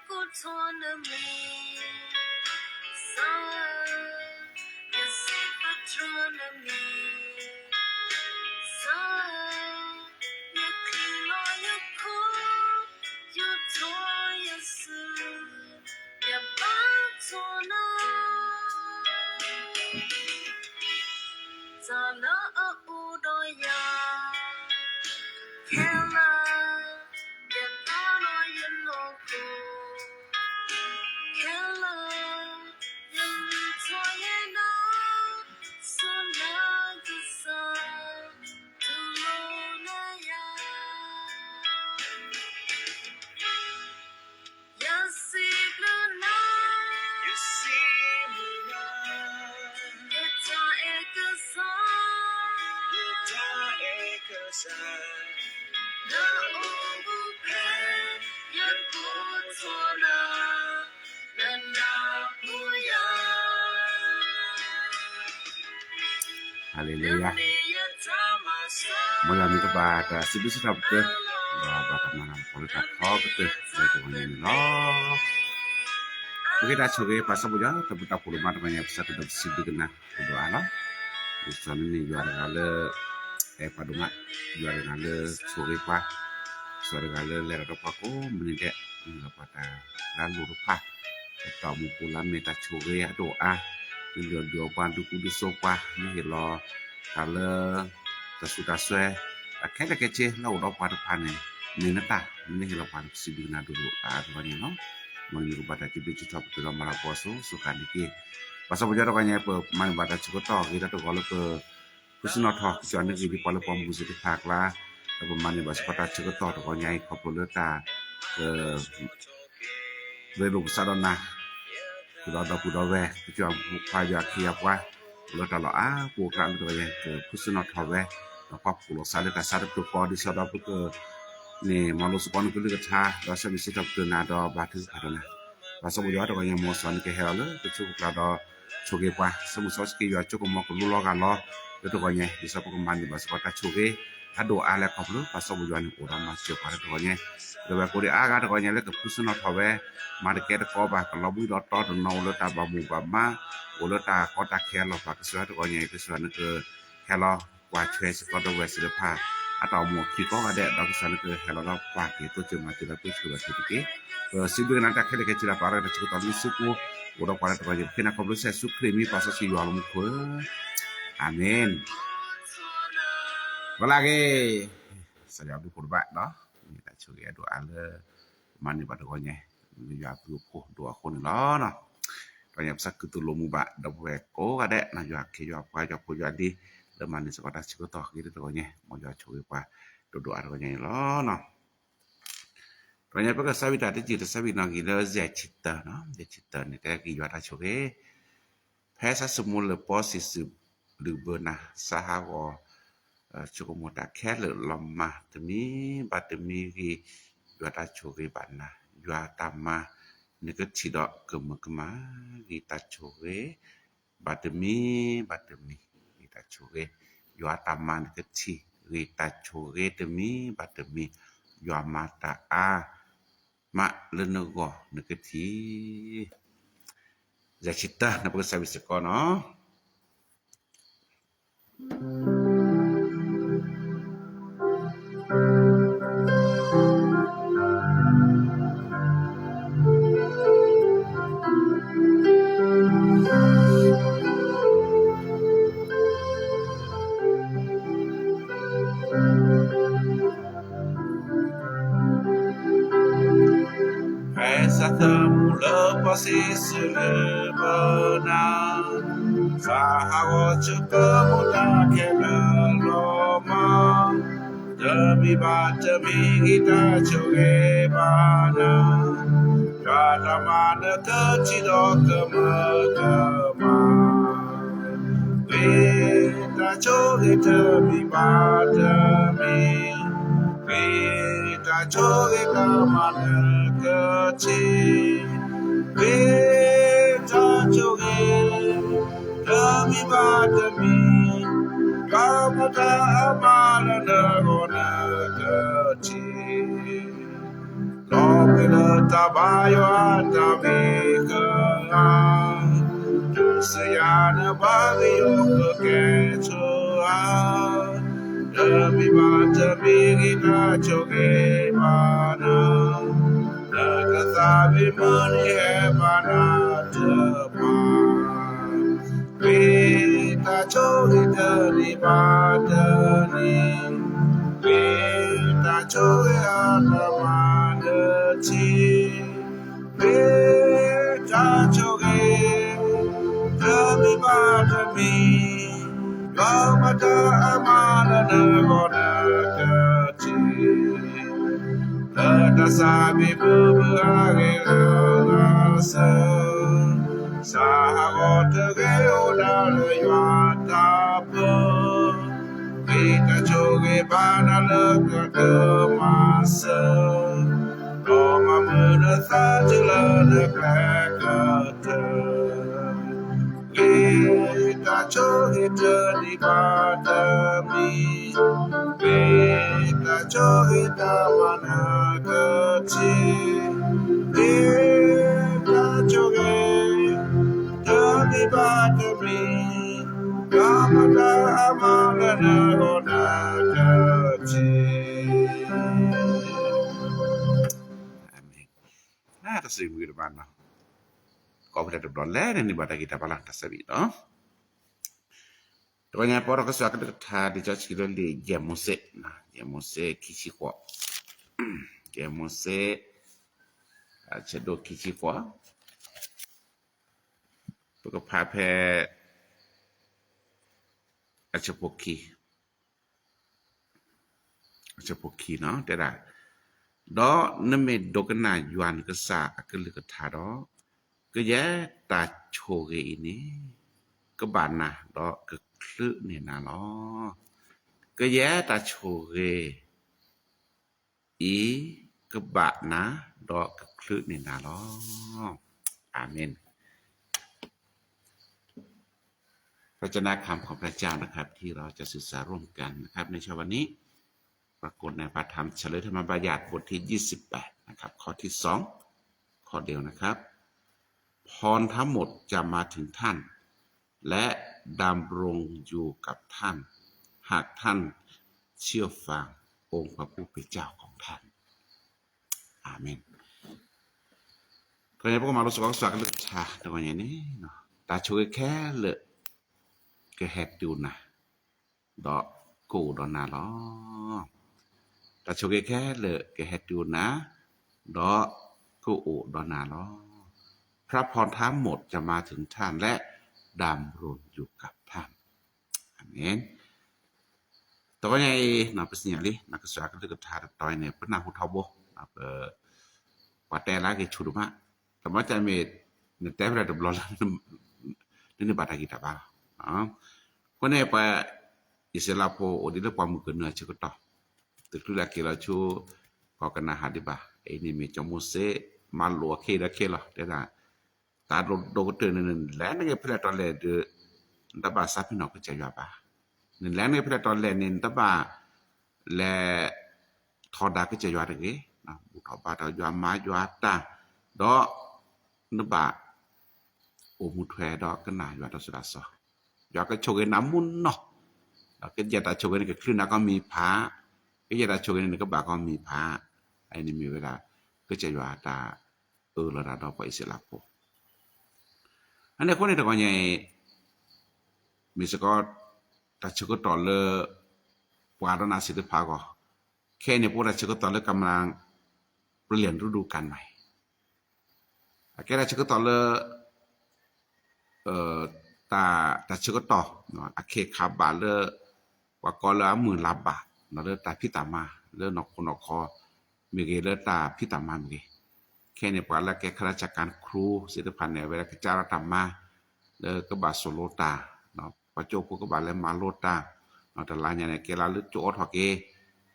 ကိးထီၣ်နမံၤ, ကစၢ်ဧၢ, ယစံးပတြၢၤနမံၤ, ကစၢ်ဧၢ, ယချံးလီၤယခိၣ်, ယိးထီၣ်ယစု, ယဘါထီၣ်နၤ တၢ်လၢအအိၣ်ဒီးယၤ, ခဲလၢာ်, ယသးဒီးယနီၢ်ခိ, ခဲလၢာ်, ယလူၤထီၣ်ယနၢ်, စီၤနၤကစၢ်, တူၢ်လိာ်နၤယၤ ယစံးဘျုးနၤ, ယစံးဘျုးနၤ, ယတၢ်အဲၣ်ကစၢ်, ယတၢ်အဲၣ်ကစၢ်, နအိၣ်ဘူးဖဲ, ယကိးထီၣ်နၤ, နနၢ်ဟူယၤ ဟါလ့လူယၤ, မ်ယွၤမ့ၢ်ကဘၣ်တၢ်စံးဘျုးစံးထီၣ်ပတြၢၤ, ဒီးဘၣ်တၢ်မၤလၤကပီၤလၢတၢ်ထီကတၢၢ်လၢတဂီၤညါန့ၣ်လီၤ. ပက့ၤတၢ်ဆိၣ်ဂ့ၤ ပှၤစီၤပီယီၤ တၢ်ဘျုးတၢ်ဖှိၣ်ဒိၣ်မးတဂီၤညါ ပစံးဘျုးကနၣ်ဒိၣ်ဒိၣ်အါလီၤ. ဒ်သိးန့ၣ်န့ၣ် ယွၤတဂၤလၢ အဲၣ်ပှၤဒိၣ်မး, ယွၤတဂၤလၢဆိၣ်ဂ့ၤပှၤ, ယွၤတဂၤလၢလဲၤဒီးပှၤကိးမုၢ်နံၤဒဲး, မ့ၢ်လၢပှၤတၢ်ရၤလိာ်တဖၣ် တၢ်အိၣ်မူပူၤလၢမ့ၢ်တၢ်ဆိၣ်ဂ့ၤအဒိၣ်အါ, ဒုးလုၢ်ဒုးအီၣ်ပှၤ ဒုးကူဒုးသိးပှၤ, မ့ၢ်ဟ့ၣ်လီၤတၢ်လၢ တၢ်ဆူးတၢ်ဆှဲ, တၢ်ခဲလၢာ်ခဲဆ့လၢအအိၣ်ဒီးပှၤတဖၣ်န့ၣ် မ့ၢ်နတၢ်, မ့ၢ်ဟ့ၣ်လီၤပှၤန့ၣ် ပစံးဘျုးကနၣ်ဒိၣ်ဒိၣ်အါအါတဂီၤညါလီၤ. မ်နမ့ၢ်ကဘၣ်တၢ်စံးဘျုးစံးထီၣ်ပတြၢၤဒီးမၤလၤကပီၤစိၤစိၤဃၣ်န့ၣ်တက့ၢ်. ပှၤစီၤပီယီၤတဂီၤညါ ပမၤန့ၢ်ဘၣ်တၢ်ဆၢကတီၢ်ဂ့ၤဒီးတဂီၤလၢပ ဖုစနီၣ်ထီၣ် ကစၢ်န့ၣ်ဂ့ၤဒ်ပှၤလၢပှၤမူစ့ၢ်တဖၣ်အကျါ, ဒီးပမၤန့ၢ်ဘၣ်စ့ၢ်ကီးတၢ်ဆၢကတီၢ်တဂီၤညါအံၤ ခီဖျိလၢတၢ် ရ့လိာ်ပသးဒီးနၤ, ကဒီးဒီပုၢ်ဒီဝဲၢ် ကစၢ်ဖိခွါယွၤခ့ယွၤပှၤ လၢတၢ်လီၢ်အါပူၤအကျါလၢတဂီၤညါ ကဖုစနီၣ်ထီၣ်ဝဲ, ဒီးပှၤဖှိၣ်လိာ်သးလၢတၢ်ဆါတပတုာ်ဃီ ဒ်သိးဒီးပက န့ၣ် မၤလိစ့ၢ်ကီးနကလုၢ်ကထါ ဒီးဆၢမုၢ်ဆ့ၣ်ထီၣ်ပတြၢၤနၤဒီးဘါထုကဖၣ်ဒီးနၤ, ပှၤစီၤပီယီၤတဂီၤညါ မ်စီၤန့ၣ်ကဟဲလီၤလၢပဆိကပကျါဒီး ဆိၣ်ဂ့ၤပှၤ ဆၢမုၢ်စီဆှံက့ယွၤကၠိကမီၤကလူလီၤဂာ်လီၤ လၢတဂီၤညါ ဒ်သိးပကမၤန့ၢ်ဘၣ်စ့ၢ်ကီးတၢ်ဆိၣ်ဂ့ၤ အဒိၣ်အါလဲၣ်ခီဖျိ ပှၤစီၤပီယီၤန့ၣ် အိၣ်ဒီးမၤစၢၤပှၤလၢတဂီၤညါ, ဒီးဝဲကိးဒံးအါဂၤတဂီၤညါလၢကဖုစနီၣ်ထီၣ်ဝဲ, မၤတကဲတကီဘၣ် ကလီၤဘှံးလီၤတီၤတနီၤ အိၣ်လၢတၢ်ဘၣ်မူဘၣ်မါ, အိၣ်လၢတၢ်ကီတၢ်ခဲအလီၢ် ပှၤကစၢ်တဂီၤညါအံၤ ကစၢ်န့ၣ်က ဟဲလီၤကွၢ်ထွဲစ့ၢ်ကီးဒီးဝဲသ့ၣ်တဖၣ် အတၢ်အိၣ်မူအခံကိးဂၤဒဲး ဒီးကစၢ်န့ၣ်ကဟဲလီၤဒီးကွၢ်က့ၤသိကၢၤမၤစၢၤဒီးပၢဆှၢဘၣ်က့ၤတက့ၢ်. ပစံးဘျုးကနၣ်တၢ်ခဲလၢာ်ခဲဆ့လၢပာ်ထီၣ်တၢ်ဆၢကတီၢ်လၢနစုပူၤ အိၣ်ဒီးပှၤလၢတဂီၤညါ ပဃ့နၤခီဖျိစဲး ယ့ၣ်ၡူးခရံာ်မံၤပှၤစီဆှံယွၤလၢမူခိၣ်ဧၢ, အၤမ့ၣ်. ဝဲလၢအဂ့ၤ စီၤယွၤဘျုးဖှိၣ်တဘၣ်ဒီး မ့ၢ်တၢ်ဆိၣ်ဂ့ၤအဒိၣ်အါလၢ မၤန့ၢ်ဘၣ်တဂီၤညါ လၢယွၤအဘျုးအဖှိၣ်ဒိၣ်အဃိန့ၣ်လီၤ. တဂီၤညါပသးခုသူၣ်လိာ်မူဘၣ် ဒီပုၢ်ဝဲၢ်ကိးဂၤဒဲး ယွၤခ့ယွၤပှၤ ယွၤဖိယွၤလံၤ လၢမၤန့ၢ်စ့ၢ်ကီးတၢ်ဆၢကတီၢ်အဂ့ၤလၢတဂီၤညါ မ်ယွၤဆိၣ်ဂ့ၤပှၤ ဒိၣ်ဒိၣ်အါတဂီၤညါန့ၣ်လီၤ. တဂီၤညါပကစးဝံတၢ်တယုၢ် တစးဝံနီၣ်ဂံၢ်လၢယဲၢ်ဆံတၢနီၤ, ယဲၢ်ဆံတၢန့ၣ် တဲက့ၤယွၤတၢ်ဆိၣ်ဂ့ၤ ဖဲဆါစမူလၢပီစံးစူၤလုၢ်ဘၢနၤ စါဟးဂီၤ ဆိကမိၣ်တၢ်ခဲလၢာ်လီၤမၢ် တမံၤဘၣ်တမံၤဂ့ၤ ယွၤတၢ်ဆိၣ်ဂ့ၤဘၣ်နၤ ယွၤတၢ်မၤ နကထံၣ်ဒီးကမၢကမၣ် ဂ့ၤတၢ်ဆိၣ်ဂ့ၤ ဘၣ်တမံၤဘၣ်တမံၤ ဂ့ၤတၢ်ဆိၣ်ဂ့ၤ ယွၤတၢ်မၤနကထံၣ် ဂ့ၤတၢ်ဆိၣ်ဂ့ၤတမံၤဘၣ်တမံၤ ယွၤမၤတၢ်အါ မးလၢနဂီၢ်နကထံၣ် ယဲၢ်ဆံတၢ နပကစးဝံစ့ၢ်ကီးနီၤ. ဖဲဆါသမူလၢပီစံးစူၤလုၢ်ဘၢနၤ စါဟးဂီၤဆိကမိၣ်တၢ်ခဲလၢာ်လီၤမၢ် တမံၤဘၣ်တမံၤဂ့ၤတၢ်ဆိၣ်ဂ့ၤဘၣ်နၤ ယွၤတၢ်မၤနကထံၣ်ဒီးကမၢကမၣ် ဂ့ၤတၢ်ဆိၣ်ဂ့ၤတမံၤဘၣ်တမံၤ ဂ့ၤတၢ်ဆိၣ်ဂ့ၤတၢ်မၤနကထံၣ် ဂ့ၤတၢ်ဆိၣ်ဂ့ၤ တမံၤဘၣ်တမံၤ ကမၤတၢ်အါမးလၢနဂီၢ်နကထံၣ် လီၤပှီၢ်လၢတၢ် ဘါယွၤတၢ်မံၤကဧါ, တုၤဆူယၤနဘါကယိကကဲဆိဧါ, တမံၤဘၣ်တမံၤဂ့ၤတၢ်ဆိၣ်ဂ့ၤဘၣ်နၤ, နကသးမ့ၢ်မုၢ်နံၤဟဲဘၣ်နၤတဖၣ် မ့ၢ်တၢ်ဆိၣ်ဂ့ၤတနံၤဘၣ်တနံၤ, မ့ၢ်တၢ်ဆိၣ်ဂ့ၤအတၢ်မၤနၢၤထံ, မ့ၢ်တၢ်ဆိၣ်ဂ့ၤ, တမံၤဘၣ်တမံၤ, ယွၤမၤတၢ်အမၤလၢနဂီၢ်နကထံၣ် လၢတၢ်သးဘံၣ်မုၢ်မုၢ်အဂ့ၢ်လၢအဂၤစၢၤ, စးဟးဂီၤတဂ့ၤအိၣ်ဒၣ်လၢယွၤတၢ်ပၢ, မ့ၢ်တၢ်ဆိၣ်ဂ့ၤဘၣ်နၤလၢကကမၤစၢၤ, ဒီးမၤမုာ်နသးတုၤလၢနကျဲကတၢၢ် မ့ၢ်တၢ်ဆိၣ်ဂ့ၤတနံၤဘၣ်တနံၤ, မ့ၢ်တၢ်ဆိၣ်ဂ့ၤတၢ်မၤနၢၤကထံၣ်, မ့ၢ်တၢ်ဆိၣ်ဂ့ၤ, တမံၤဘၣ်တမံၤ, ယွၤမၤတၢ်အမၤလၢနဂီၢ်နကထံၣ်. အၤမ့ၣ်. တၢ်ဆိၣ်ဂ့ၤမ့ၢ်ဂ့ၤတဘၣ်နီၤ, ကိးဖဲလဲၣ်တဘျီလဲၣ်န့ၣ်န့ၢ်ဘၣ်တၢ်ဂံၢ်တၢ်ဘါလၢတၢ်သးဘံၣ်နီၤ. တဂီၤညါပှၤဒီးကစၢ်ကလုၢ်ကထါ လံာ်စီဆှံလၢလံာ်ယဲၢ်မိၤၡ့, ယဲၢ်မိၤၡ့ခံဆံဃိး, ယဲၢ်မိၤၡ့, အဆၢဒိၣ်ခံဆံဃိး, ပကဖးဖဲ အဆၢဖိခံ အဆၢဖိခံနီၤ တဲဒၣ်, ဒီးနမ့ၢ်ဒိကနၣ်ယွၤနကစၢ်အကလုၢ်ကထါဒီး, ကယဲၢ်တၢ်ဆိၣ်ဂ့ၤအံၤန့ၣ် ကဘၣ်နၤဒီးကချုးန့ၢ်နၤလီၤ. ကယဲၢ်တၢ်ဆိၣ်ဂ့ၤ အံၤ ကဘၣ်နၤ ဒီးကချုးန့ၢ်နၤလီၤ. အၤမ့ၣ်. พระเจ้านะ คำของพระเจ้านะครับ ที่เราจะศึกษาร่วมกันนะครับ ในเช้าวันนี้ ปรากฏในพระธรรมเฉลยธรรมบัญญัติบทที่ยี่สิบแปดนะครับ ข้อที่สอง ข้อเดียวนะครับ พรทั้งหมดจะมาถึงท่าน และดำรงอยู่กับท่าน หากท่านเชื่อฟังองค์พระผู้เป็นเจ้าของท่าน အၤမ့ၣ်. တဂီၤညါပကမၤလိစ့ၢ်ကီးကစၢ်ကလုၢ်ကထါ တဂီၤညါန့ၣ်, တၢ်ဆိၣ်ဂ့ၤခဲလၢာ် ကဟဲတုၤနၤ ဒီးကအိၣ်ဒီးနၤလီၤ. တၢ်ဆိၣ်ဂ့ၤခဲလၢာ်ကဟဲတုၤနၤ ဒီးကအိၣ်ဒီးနၤလီၤ. พระพรทั้งหมดจะมาถึงท่าน และดำรงอยู่กับท่าน အၤမ့ၣ်. တဂီၤညါအံၤ ပစံၣ်ညီၣ်လံ ကစၢ်ကလုၢ်ကထါတတီၤအံၤန့ၣ် ပနၢ်ဟူထီဘိ, ပှၤတဲလၢက့ၤဆူၣ်ဒိၣ်မး, တမ့ၢ်တမ့ၢ် နတဲဖဲလဲၣ်တဘျီလၢ နန့ၢ်ဘၣ်တၢ်ဂံၢ်တၢ်ဘါလီၤ. အဃိန့ၣ် ပှၤအံၣ်စရ့လးဖိအိၣ်ဒ်လၢပှၤမုၢ်ကနၢအဆၢကတီၢ်, တချုးလၢက့ၤလီၤဆူ ကီၢ်ကနၤအၣ်ဒံးဘၣ်, အံၤန့ၣ်မ့ၢ်စီၤမိၤၡ့ မၤလိာ်အခ့ဒီးခဲလီၤ တဲဒၣ်, တၢ်ဒိၣ်ဒိၣ်ကတၢၢ်န့ၣ် နလဲၤနက့ၤဖဲလဲၣ်တီလဲၣ်ဒီး နတဘၣ်သးပ့ၤနီၣ်ကစၢ်ယွၤဘၣ်. နလဲၤနက့ၤဖဲလဲၣ်တီလဲၣ်န့ၣ် နတဘၣ်လဲၤထီဒါကစၢ်ယွၤတဂ့ၤ, ဘူၣ်ထီၣ်ဘါထီၣ်ယွၤ မၤယွၤတၢ်, ဒီးနဘၣ် အိၣ်မူထွဲဒီးကနၣ်ယွၤတၢ်စိတၢ်ကမီၤ, ယွၤကဆိၣ်ဂ့ၤနၤမူနီၢ်, ဒီးကယဲၢ်တၢ်ဆိၣ်ဂ့ၤန့ၣ် ကချုးနၤကီၢ်မံၤဖး, ကယဲၢ်တၢ်ဆိၣ်ဂ့ၤန့ၣ် နကဘၣ်ကီၢ်မံၤဖး, အံၤန့ၣ်မ့ၢ်ဝဲဒၣ် ကစၢ်ယွၤတၢ်အၢၣ်လီၤတၢ်ဒီးပှၤအံၣ်စရ့လးဖိ အန့ၣ်အဃိန့ၣ်တဂီၤညါအံၤ မ့ၢ်စ့ၢ်ကီး တၢ်ဆၢကတီၢ်လၢ ပှၤဒီးနၤသ့ၣ်တဖၣ်အဂီၢ်, ခဲအံၤန့ၣ် ပအိၣ်တၢ်ဆၢကတီၢ်လၢကမၤ ပလၢၢ်ရူဒူကၤနွဲၣ်, အကဲတၢ်ဆၢကတီၢ်လၢ တၢ် တၢ်ဆၢကတီၢ် အခ့အခါဘၣ်လၢ ပှၤကိးလၢအမုၢ်လါဘၣ် လၢတၢ်ဖံးတၢ်မၤ လၢနီၢ်ခိနီၢ်ခီ မ့ၢ်ဂ့ၤ လၢတၢ်ဖံးတၢ်မၤမ့ၢ်ဂ့ၤ, ခဲအံၤန့ၣ် ပှၤလၢကဲခရၢၣ်စကၣ်ခရူသ့ၣ်တဖၣ်န့ၣ် အဝဲဒၣ်ကစၢ်လီၤတၢ်မၤ လၢကဘၣ်စိာ်လိတၢ်, ပှၤကၠိဖိကဘၣ်လဲၤမၤလိတၢ်, တလါညါန့ၣ် ကဲလၢလၢကၠိအိးထီၣ်က့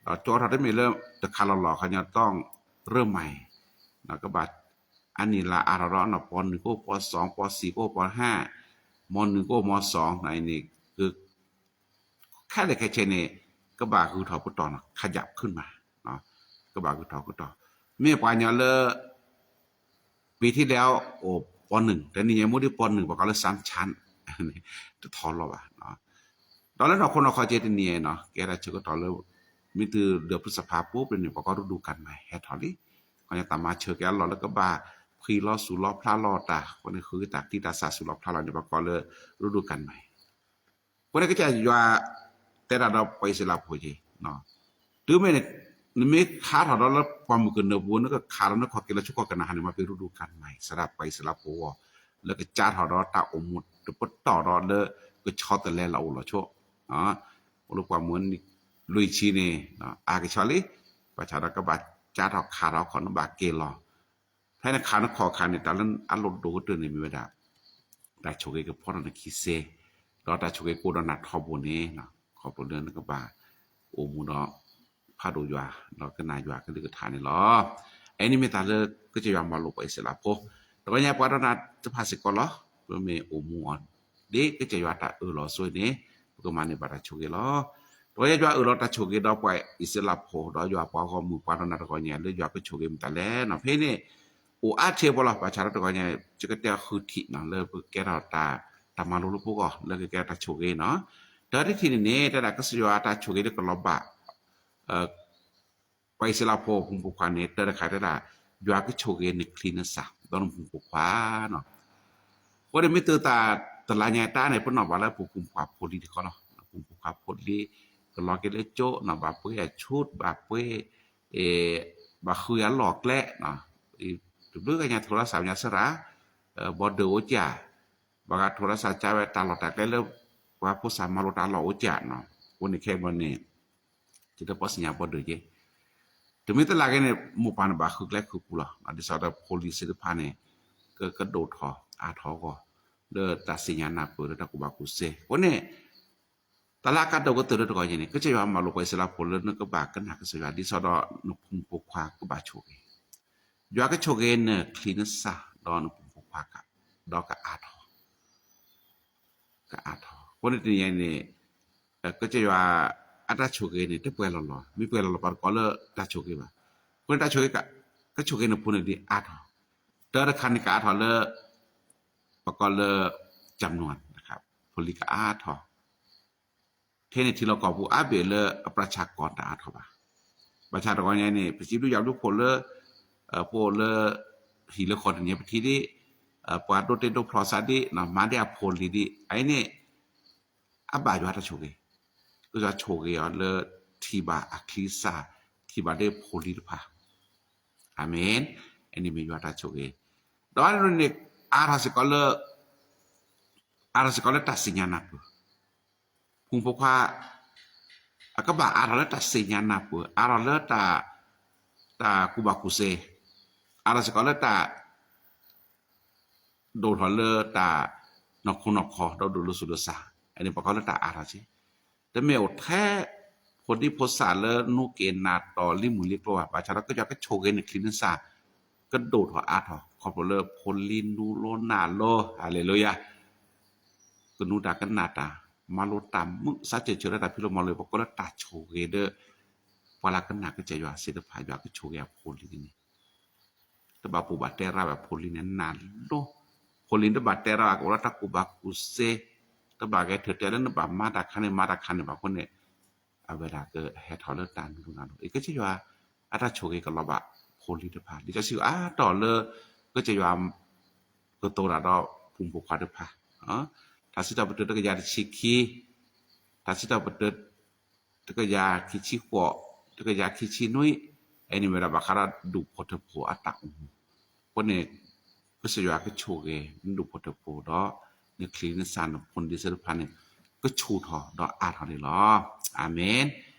ၤ, ဒီးကၠိအိးထီၣ်တမ့ၢ်လၢတခါလီၤလီၤ ခီညီ ต้องเริ่มใหม่, ကဘၣ် အနံၣ်လါအါထီၣ်ဒီးနီၢ်ပီၢ်နုၢ်ကအိၣ်ပီၢ်စီၤ ပီၢ်ဆံးကအိၣ်ပီၢ်ဟါ, မီၢ်နုၢ်ကအိၣ်မီၢ်စီၤ န့ၣ်အံၤန့ၣ် ခဲလၢာ်ခဲဆ့န့ၣ် ကဘၣ်ဂုၤထီၣ်ပတီၢ်နီၤ ခးယၣ်ခုၣ်မး, ကဘၣ်ဂုၤထီၣ်ပတီၢ်, မ့ၢ်ပှၤကညီလၢ ปีที่แล้ว အိၣ် ป.หนึ่ง, တနံၤညါမ့ၢ်ဒ် ป.หนึ่ง ပှၤကိးလၢ สามชั้น တထီၣ်လီၤဘၣ်. ဒီးလၢနီၢ်ခိနီၢ်ခီက့တနံၤအံၤနီၤ ကဲတၢ်ဆၢကတီၢ်လၢ မ့ၢ်တုၤဒၢး พฤษภา ပူၤပူၤန့ၣ် ပှၤကိး ฤดูกาลใหม่ ဟဲထီၣ်လံ. ခီညါတၢ်မၤဆၢက့ၤအလီၢ်လၢကဘၣ်ဖှံလီၤစူၤလီၤဖျါလီၤတၢ် အဃိန့ၣ် ဃုက့ၤတၢ်ချံတၢ်စးစူၤလီၤဖျါလီၤန့ၣ် ပှၤကိးလၢ ฤดูกาลใหม่. အဃိန့ၣ် ကစၢ်ယွၤတဲဒၣ်ဒီးပှၤအံၣ်စရ့လးဖိက့ၤ တုၤမ့ၢ်န့ၣ် နမ့ၢ်ခးထီၣ်ဒီးလၢပှၢ်မုၢ်ကနၢပူၤ နကခးဒီးနခီၣ်က့ၤလီၤဆူကီၢ်ကနၤအၣ်န့ၣ် မၤပှဲၤ ฤดูกาลใหม่ စးဒၣ်ပှၤအံၣ်စရ့လးဖိအဂီၢ် လၢကစးထီၣ်ဒီးတၢ်အိၣ်မူတပတီၢ်ဒီးလၢကဆီတလဲလၢအအိၣ်လီၤဆိ အိၣ်လၢပှၢ်မုၢ်နံၣ်လွံၢ်ဆံန့ၣ် အါကဆီလံ ဘၣ်ဆၣ်ဒီးကဘၣ်ကးထီၣ်ခးထီၣ်ခီၣ်နဘၣ်က့ၤလီၤ ဖဲနခးနခီၣ်ခါန့ၣ် တၢ်လၢအလိၣ်ဒိၣ်ကတၢၢ်န့ၣ်မ့ၢ်ဝဲဒၣ် တၢ်ဆိၣ်ဂ့ၤကဖီထီၣ်နခံစဲ, ဒီးတၢ်ဆိၣ်ဂ့ၤကအိၣ်ဒီးနၤထီဘိန့ၣ် ခီဖျိလၢနကဘၣ်အိၣ်မူဒီး ဖးဒိၣ်ယွၤ ဒီးကနၣ်ယွၤကလုၢ်ကထါန့ၣ်လီၤ. အအံၤန့ၣ်မ့ၢ်တၢ်လၢကစၢ်ယွၤမၤလိာ်ပှၤအံၣ်စရ့လးဖိ, တကီညါပှၤဒီးနၤတဖၣ်စ့ၢ်ကီးလီၤ. ပမ့ၢ်အိၣ်မူအီၤ ဒ်ကစၢ်ယွၤတၢ်အၢၣ်လီၤအသိးန့ၣ် ပကမၤန့ၢ်ဘၣ်တၢ်ဆိၣ်ဂ့ၤလီၤ. တကီညါယွၤအၢၣ်လီၤတၢ်ဆိၣ်ဂ့ၤဒီး ပှၤအံၣ်စရ့လးဖိ ဒီးယွၤပှၤဂီၢ်မုၢ်ပှၤဒီးနၤတကီညါ လၢယွၤကဆိၣ်ဂ့ၤမတၤလဲၣ်နီၤ. ဖဲန့ၣ် အိၣ်အါထီၣ်ပှၤလီၤ. ဘၣ်ဆၣ်ဒီးတကီညါ ယကတဲဃုထံၣ်နီၤ လၢပကကဲထီၣ်တၢ်မၤလိလၢဖိဂီၢ် လၢကကဲထီၣ်တၢ်ဆိၣ်ဂ့ၤနီၤ. တၢတထံၣ်န့ၣ်န့ၣ် တဲဒၣ်ကစၢ်ယွၤတၢ်ဆိၣ်ဂ့ၤလၢကလီၤဘၣ် ပှၤအံၣ်စရ့လးဖိအဖိမုၣ်ဖိခွါန့ၣ် တၢတခါတဲဒၣ် ယွၤကဆိၣ်ဂ့ၤနချံနသၣ် ဒီးနဖိမုၣ်ဖိခွါနီၤ. အဃိန့ၣ်မ့ၢ်သုတၢ်တလါညါတၢ်န့ၣ် ပနီၣ်ဘၣ်လၢပဖိမုၣ်ဖိခွါဖိလံၤတခီလီၤ. ဖိမုၣ်ဖိခွါဖိလံၤ ကလီၤက့ၤလၢကၠိနီၤ ဘၣ်ပှ့ၤအဆူၣ် ဘၣ်ပှ့ၤ ဘၣ်ဃုအလီၢ်အကျဲ တဘျုးကညါထိးလီၤစၢ်ညါစရၣ် ဘီဒၢးအိၣ်ကၠၢ် ဘၣ်ဂၤထိးလီၤစၢ်ကၠၢ်ဝဲတၢ်လီၢ်တၢ်ကျဲလၢ ပှၤဖိစၢ်မၤလိတၢ်လီၢ်အိၣ်ကၠၢ်နီၤ. အဃိန့ၣ်ခဲအံၤန့ၣ် ယတပီၢ်စံၣ်ညါဘီဒၢးက့ တမ့ၢ်တလၢ်က့န့ၣ် မိၢ်ပၢ်န့ၣ်ဘၣ်ဃုကျဲဃုပူၤလီၤ. ဒ်သိးဒီးဖိလံၤသ့ၣ်တဖၣ်န့ၣ် ကကဒိၣ်ထီၣ်အါထီၣ်အဂီၢ် လၢတၢ်သ့ၣ်ညါနၢ်ပၢၢ်လၢတၢ်ကူၣ်ဘၣ်ကူၣ်သ့. အဃိန့ၣ် တၢ်လၢအကါဒိၣ်ကတၢၢ်လၢတကီၢ်ညါန့ၣ် ကစၢ်ယွၤမၤလိာ်ပှၤအံၣ်စရ့လးဖိလၢနကဘၣ်ကနၣ်ကစၢ်ယွၤ ဒ်သိးဒီးနဖိမုၣ်ဖိခွါကဘၣ်ဆိၣ်ဂ့ၤ, ယွၤကဆိၣ်ဂ့ၤနချံနသၣ် ဒီးနဖိမုၣ်ဖိခွါ ဒီးကအါထီၣ် ကအါထီၣ်. အဃိန့ၣ်တနံၤအံၤန့ၣ် ကစၢ်ယွၤအတၢ်ဆိၣ်ဂ့ၤန့ၣ် တပှဲၤလီၤလီၤ, မ့ၢ်ပှဲၤလီၤလီၤပှၤတကိးလၢတၢ်ဆိၣ်ဂ့ၤဘၣ်. အဃိန့ၣ်တၢ်ဆိၣ်ဂ့ၤ ကဆိၣ်ဂ့ၤနဖိန့ၣ်ဒ်အါထီၣ်, တၢတခါန့ၣ်ကအါထီၣ်လၢ ပကိးလၢ จำนวน ဖိလံၤကအါထီၣ် ထဲန့ၣ်ထံလီၢ်ကီၢ်ပူၤအါဘ့ၣ်လၢအပြၢဆၢကီၢ်တအါထီၣ်ဘၣ်. ဘၣ်ဆၣ်တဂီၤညါန့ၣ် ပစံးဘျုးယွၤဘျုးဖှိၣ်လၢ ပအိၣ်လၢ ဟံၣ်လၢဃီတနံၤပထံၣ်ဒ် ပှၤဒိးတ့ဒိးဖျီသးဒ် မၤဒ်အဖိလံၤဒ် အအံၤန့ၣ် အဘၣ်ယွၤတၢ်ဆိၣ်ဂ့ၤ, ကစၢ်ယွၤဆိၣ်ဂ့ၤအီၤလၢ ထံၣ်ဘၣ်အချံစၢ် ထံၣ်ဘၣ်ဒ်ဖိလံၤတဖၣ် အၤမ့ၣ်, အန့ၣ်မ့ၢ်ယွၤတၢ်ဆိၣ်ဂ့ၤ, ဒီးအန့ၣ်န့ၣ် အါထီၣ်စ့ၢ်ကီးလၢ အါထီၣ်စ့ၢ်ကီးလၢတၢ်သ့ၣ်ညါနၢ်ပၢၢ်, ဖိမုၣ်ဖိခွါ အကဘၣ်အါထီၣ်လၢတၢ်သ့ၣ်ညါနၢ်ပၢၢ်, အါထီၣ်လၢ တၢ်ကူၣ်ဘၣ်ကူၣ်သ့, အါထီၣ်စ့ၢ်ကီးလၢတၢ် ဒိၣ်ထီၣ်လၢတၢ် နီၢ်ခိနီၢ်ခီ ဒီးဒိၣ်လၢစိၤလၢ်စၢ်, အန့ၣ်ပှၤကိးလၢတၢ်အါထီၣ်က့, တမ့ၢ်အိၣ်ထဲ ဖိဒံဖိသၣ်လၢနူက့ၤနၤတီၢ်လံမုၢ်လံကျိဘၣ်, ဘၣ်ဆၣ်ဒီးကစၢ်ယွၤကဆိၣ်ဂ့ၤနချံနသၣ် ကဒိၣ်ထီၣ်အါထီၣ် ခီဖျိလၢဖိလံၤနူလိနၢ်လိ, ဟါလ့လူယၤ ကနူတၢ်ကနၣ်တၢ် မၤလိတၢ်မုာ် စးစၢၢ်ဆၢလၢတၢ်ဖံးလိမၤလိ ပှၤကိးလၢတၢ်ဆိၣ်ဂ့ၤဒီး ပှၤလၢကနၣ်ကစၢ်ယွၤသ့ၣ်တဖၣ် ယွၤကဆိၣ်ဂ့ၤအဖိလံၤန့ၣ် တဘၣ်ပူၤဘၣ်တဲရၣ်ဘၣ်ဖိလံၤန့ၣ်နၢ်လိ, ဖိလံၤတဘၣ်တဲရၣ်ဘၣ်ကအိၣ်လၢတၢ်ကူၣ်ဘၣ်ကူၣ်သ့, တဘၣ်ဂဲၤထၢၣ်တဲလၢနဘၣ်မၤတၢ်ခါန့ၣ် မၤတၢ်ခါန့ၣ်ဘၣ်အဃိန့ၣ် အဝဲဒၣ်ကဟဲထီၣ်လၢတၢ်နူနၢ်လိ, အကစၢ်ယွၤ အတၢ်ဆိၣ်ဂ့ၤကလီၤဘၣ်ဖိလံၤတဖၣ် လံာ်စီဆှံအါတီၢ်လၢ ကစၢ်ယွၤ ကတိၤတၢ်ဒီးဖိမုၣ်ဖိခွါတဖၣ်, တၢ်စံးထီၣ်ပတြၢၤတကယၤတဆံခံ, တၢ်စံးထီၣ်ပတြၢၤ တကယၤခံဆံဃိး, တကယၤခံဆံနွံ, အန့ၣ်ဝဲဒၣ်ဘၣ်ဃးဒီးဒူၣ်ဖိထၢဖိအတၢ်အိၣ်မူ, အဃိန့ၣ် ကစၢ်ယွၤကဆိၣ်ဂ့ၤ နဒူၣ်ဖိထၢဖိဒီး နချံနသၣ်နဖိနလံၤသ့ၣ်တဖၣ်န့ၣ် ကဆူၣ်ထီၣ်ဒီးအါထီၣ်န့ၣ်လီၤ. အၤမ့ၣ်.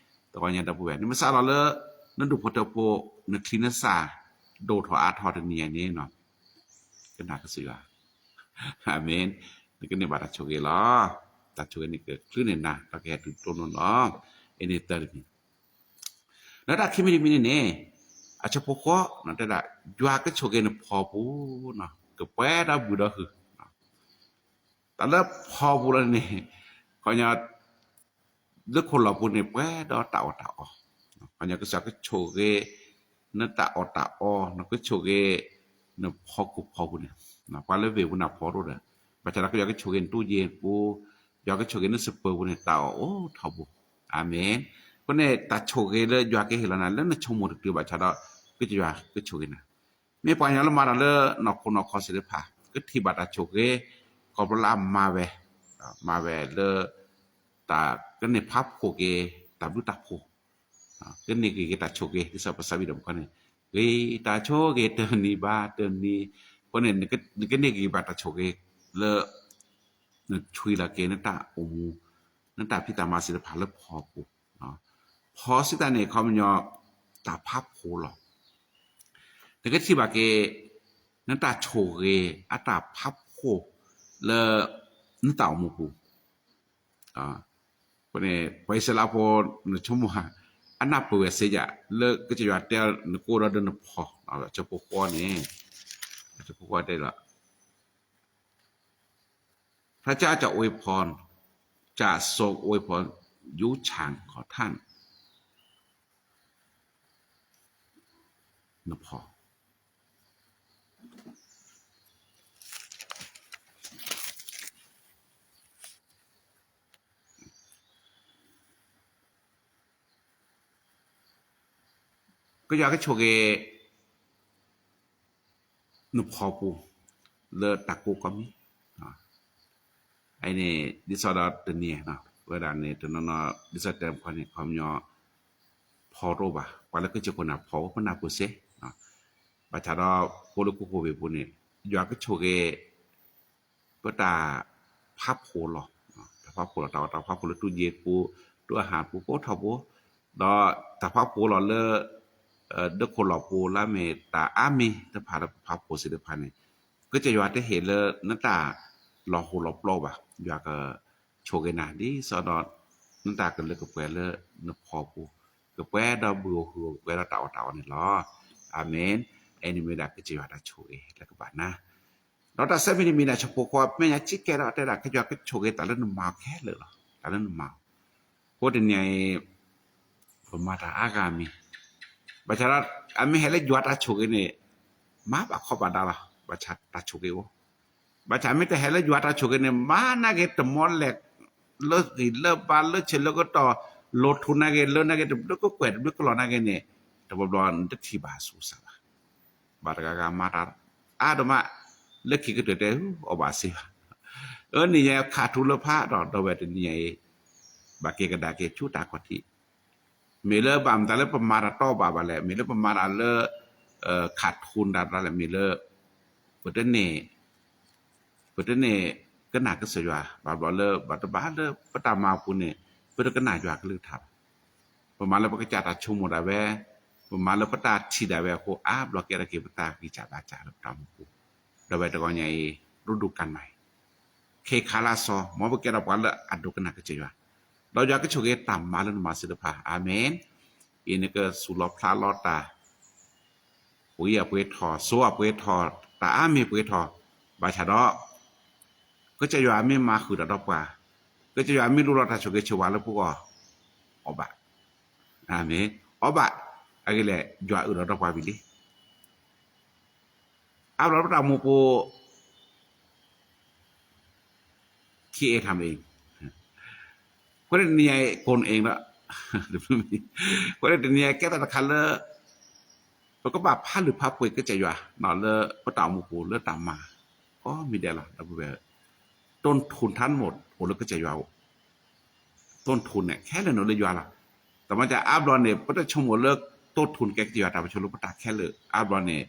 တဂီၤညါဒီပုၢ်ဝဲၢ် နမ့ၢ်စးထီၣ်လၢ နဒူၣ်ဖိထၢဖိ နချံနသၣ် ဒိၣ်ထီၣ်အါထီၣ်တနံၤညါန့ၣ် ကနၣ်ကစၢ်ယွၤ, အၤမ့ၣ်, နကန့ၢ်ဘၣ်တၢ်ဆိၣ်ဂ့ၤလီၤ. တၢ်ဆိၣ်ဂ့ၤန့ၣ်ကချုးန့ၢ်နၤ ဒီးကဟဲတုၤတိၢ်နီၣ်လီၤ. အန့ၣ်သၢတမံၤ လၢတၢ်ခံမံၤတမံၤန့ၣ်န့ၣ် အဆၢဖိဃိး တဲဒၣ် ယွၤကဆိၣ်ဂ့ၤနဖီပူၤ ကပှဲၤဒီးဘုၣ်ဒီးဟုၣ်, တၢ်လၢဖီပူၤလီၤန့ၣ် ခီညါ လၢခိၣ်လီၢ်ပူၤန့ၣ် ပှဲၤဒီးတၢ်အီၣ်တၢ်အီ, ခီညါကစၢ်ကဆိၣ်ဂ့ၤ နတၢ်အီၣ်တၢ်အီ နကဆိၣ်ဂ့ၤ နဖီခိၣ်ဖီပူၤန့ၣ်, ပှၤလၢဝ့ၢ်ပူၤန့ၣ်ဖီတအိၣ်ဒီး, ဘၣ်ဆၣ်ဒီးကယွၤကဆိၣ်ဂ့ၤနတူၢ်ယ့ၢ်ပူၤ, ယွၤကဆိၣ်ဂ့ၤနစပၢၤပူၤန့ၣ် တၢ်အီၣ်အိၣ်ထီဘိ. အၤမ့ၣ်. အဃိန့ၣ် တၢ်ဆိၣ်ဂ့ၤလၢယွၤကဟ့ၣ်လီၤနၤ လၢနဆိကမိၣ်တတုၤဘၣ်ဆၣ်ဒီး ကစၢ်ယွၤကဆိၣ်ဂ့ၤနၤ, မ့ၢ်ပှၤကညီလၢမၤတၢ်လၢနီၢ်ခိနီၢ်ခီသ့ၣ်တဖၣ် ကထံၣ်ဘၣ်တၢ်ဆိၣ်ဂ့ၤ, ခီဖျိလၢအမၤဝဲ, မၤဝဲလၢ တၢ်ကန့ၢ်ဖးဖှိၣ်က့ၤ တၢ်ဘျုးတၢ်ဖှိၣ်, ကန့ၢ်ဂ့ၤက့ၤတၢ်ဆိၣ်ဂ့ၤ ဒ်သိးပစံးဘၣ်ဒီးမုၢ်ခီန့ၣ်, ဂ့ၤတၢ်ဆိၣ်ဂ့ၤတနံၤဘၣ်တနံၤ, အဃိန့ၣ် နကန့ၢ်ဂ့ၤဘၣ်တၢ်ဆိၣ်ဂ့ၤလၢ နဆွံလီၤက့ၤနတၢ်အိၣ်မူ, နတၢ်ဖံးတၢ်မၤသ့ၣ်တဖၣ်လၢဖီပူၤ, ဖီစံးတၢ်န့ၣ် ခီပညီ တၢ်ဖးဖှိၣ်လီၤ. နကထံၣ်ဘၣ်က့ၤ နတၢ်ဆိၣ်ဂ့ၤအတၢ်ဖးဖှိၣ်လၢ နတၢ်အိၣ်မူပူၤ, အဃိန့ၣ် ပှၤအံၣ်စရ့လးဖိ နဆိကမိၣ်ဧါ, အနၢ်ပၢၢ်ဝဲစ့ယၤ လၢကစၢ်ယွၤတဲနကအိၣ်ဒီးဒၢနဖီ, ဆၢဖိဃိန့ၣ်, ဆၢဖိဃိတဲလီၤ พระเจ้าจะอวยพร จะทรงอวยพร ยุ้งฉางของท่าน နဖီ ကယွၤကဆိၣ်ဂ့ၤ နဖီပူၤ လၢတၢ်ကိးကီမံၤ, အန့ၣ် ဒ်သိးဒီးတနံၤ ဝဲဒၣ်န့ၣ် တနီၤနီၤ ဒ်သိးတဲဖီန့ၣ် ခီပညီ ဖီတအိၣ်ဘၣ်, ပှၤလၢကစၢၢ်ခိၣ်နၢ်ဖီ ပနၢ်ပၢၢ်စ့, ဘၣ်ဆၣ်ဒီး ဖိလၢကီၢ်ခိၣ်ဝ့ၢ်ပူၤန့ၣ် ယွၤကဆိၣ်ဂ့ၤ ပတၢ်ဖးဖှိၣ်လီၤ, တၢ်ဖးဖှိၣ်လီၤ တၢ်အီၣ်တၢ်ဖးဖှိၣ်လၢတူၢ်ယ့ၢ်ပူၤ, တူၢ်အဟၣ်ပူၤ ကိးထီၣ်ပူၤ, ဒီးတၢ်ဖးဖှိၣ်လီၤလၢ ဒၢခိၣ်လီၢ်ပူၤ လၢမ့ၢ်တၢ်အါမံၤတဖၣ်လၢပဖးဖှိၣ်သ့ၣ်တဖၣ်န့ၣ်, ကစၢ်ယွၤတဟ့ၣ်လၢနတၢ်လီၤဟိၣ်လီၤပျီဘၣ်, ယွၤကဆိၣ်ဂ့ၤနၤ ဒ်သိးဒီး နတၢ်ကလၢကပှဲၤလၢနဖီပူၤ, ကပှဲၤဒီးဘုၣ်ဧိၤဟုၣ်ဧိၤ ကပှဲၤဒီးတၢ်အီၣ်တၢ်အီန့ၣ်လီၤ. အၤမ့ၣ်. အန့ၣ်မ့ၢ်ဒၣ်ကစၢ်ယွၤတၢ်ဆိၣ်ဂ့ၤလၢကဘၣ်နၤ ဒီးတၢ်ဆၢမံၤတမံၤန့ၣ် ဆၢဖိဃိး ပမဲာ်ညါစံးကဲဒီးတဲဒၣ် ကစၢ်ယွၤကဆိၣ်ဂ့ၤတၢ်လၢနမၤအီၤခဲလၢာ်လီၤ, တၢ်လၢနမၤအီၤ, အဃိတနံၤအံၤ ပမၤတၢ်အါဂၤမံၤ, ဘၣ်ဆၣ်ဒီး အမ့ၢ်ဟဲလၢယွၤတၢ်ဆိၣ်ဂ့ၤန့ၣ် မၤဘၣ်ခီဘၣ်ဒါလီၤ, ဘၣ်ဆၣ်တၢ်ဆိၣ်ဂ့ၤအိၣ်, ဘၣ်ဆၣ်မ့ၢ်တဟဲလၢယွၤတၢ်ဆိၣ်ဂ့ၤန့ၣ် မၤနာ်က့ၤတမီလဲၣ်, လၢဂံၢ်လၢဘါ လၢဆၢလၢကတီၢ်, လိၣ်ထူၣ်နာ်က့ၤ လၢနာ်က့ၤ တဘျုးကကွဲၢ် တဘျုးကလီၢ်နာ်က့ၤန့ၣ်, တဘျီဘျီနတထံၣ်ဘၣ်ဆူးစၢ်ဘၣ် ဘၣ်တဂၤဂၤမၤတၢ်အါဒိၣ်မး, လၢခံကတၢၢ်တဲ အီၣ်ဘၣ်စ့ဘၣ်, အၢနံၤညါခးထူလၢဖးဒီး ဒီးဝဲတနံၤညါအံၤ, ဘၣ်က့ၤကဒါက့ၤဆူတၢ်ခီၣ်ထံး, မ့ၢ်လၢဘၣ်မတၤလၢပမၤတၢ်တီဘၣ်ဘၣ်လဲၣ်, မ့ၢ်လၢပမၤတၢ်လၢ ခးထူတၢ်တၢ်လဲၣ်, မ့ၢ်လၢ ပတန့ၢ် ပတန့ၢ်ကနၣ်ကစၢ်ယွၤ, ဘၣ်ဘျီလၢ ဘၣ်တဘၣ်လၢပတၢ်မၤအပူၤန့ၣ် ပတကနၣ်ယွၤကလုၢ်ကထါဘၣ်, ပမၤလၢပကစၢ်တၢ်ဆိကမိၣ်ဒၣ်ဝဲ, ပမၤလၢပတၢ်ထံၣ်ဒၣ်ဝဲအဃိ အါဘျီကဲထီၣ်က့ၤပတၢ်ဂံၢ်စၢ်ဘါစၢ်လၢပတၢ်အိၣ်မူပူၤ, ဒီးဝဲတဂီၤညါအံၤ ရူဒူၣ်ကၣ်မၤအံၤ ခ့ခါလၢစီၤ မ်ပကဲထီၣ်ပှၤလၢအဒိကနၣ်ကစၢ်ယွၤ, ဒီးယွၤကဆိၣ်ဂ့ၤတၢ်မၤလၢနမၤသ့ၣ်တဖၣ်, အၤမ့ၣ်. အံၤနကစူၢ်လီၤဖျးလီၤတၢ် ပှ့ၤအပှ့ၤထီၣ် စိအပှ့ၤထီၣ် တၢ်အါမ့ၢ်ပှ့ၤထီၣ်, ဘၣ်ဆၣ်ဒီး ကစၢ်ယွၤမ့ၢ်မၤဃုာ်တၢ်ဒီးပှၤ, ကစၢ်ယွၤမ့ၢ်လူလီၤတၢ်ဆိၣ်ဂ့ၤဆိၣ်ဝါလၢပဂီၢ်, အီၣ်ဘၣ်, အၤမ့ၣ်, အီၣ်ဘၣ်, အဂ့ၢ်လဲၣ် ယွၤအုၣ်ဒီးဒီးပှၤဝံၤလံ အါဘျီပတၢ်မူပူၤ ခံအ့ၣ်ထၣ်မ့ၢ်အ့ၣ်, အဃိန့ၣ်တနံၤအံၤ ကိၣ်အ့ၣ်ဒီး အဃိန့ၣ်တနံၤအံၤကဲသးတခါလၢ ပကဘၣ်ဖးလုၢ်ဖးပှ့ၤကစၢ်ယွၤ လၢပတၢ်အိၣ်မူပူၤလၢတၢ်မၤ ကိးမံၤဒဲးလီၤ ဒီပုၢ်ဝဲၢ်, ต้นทุนทั้งหมด အိၣ်လၢကစၢ်ယွၤအိၣ် ต้นทุนန့ၣ် ခဲလၢာ်န့ၣ်အိၣ်လၢယွၤလီၤ. တမ့ၢ်အါဘျီန့ၣ် ပတဆိကမိၣ်လၢ ต้นทุน ကဲကစၢ်ယွၤတၢ်ပဆိလၢပတၢ်ခဲလၢာ် အါဘျီန့ၣ်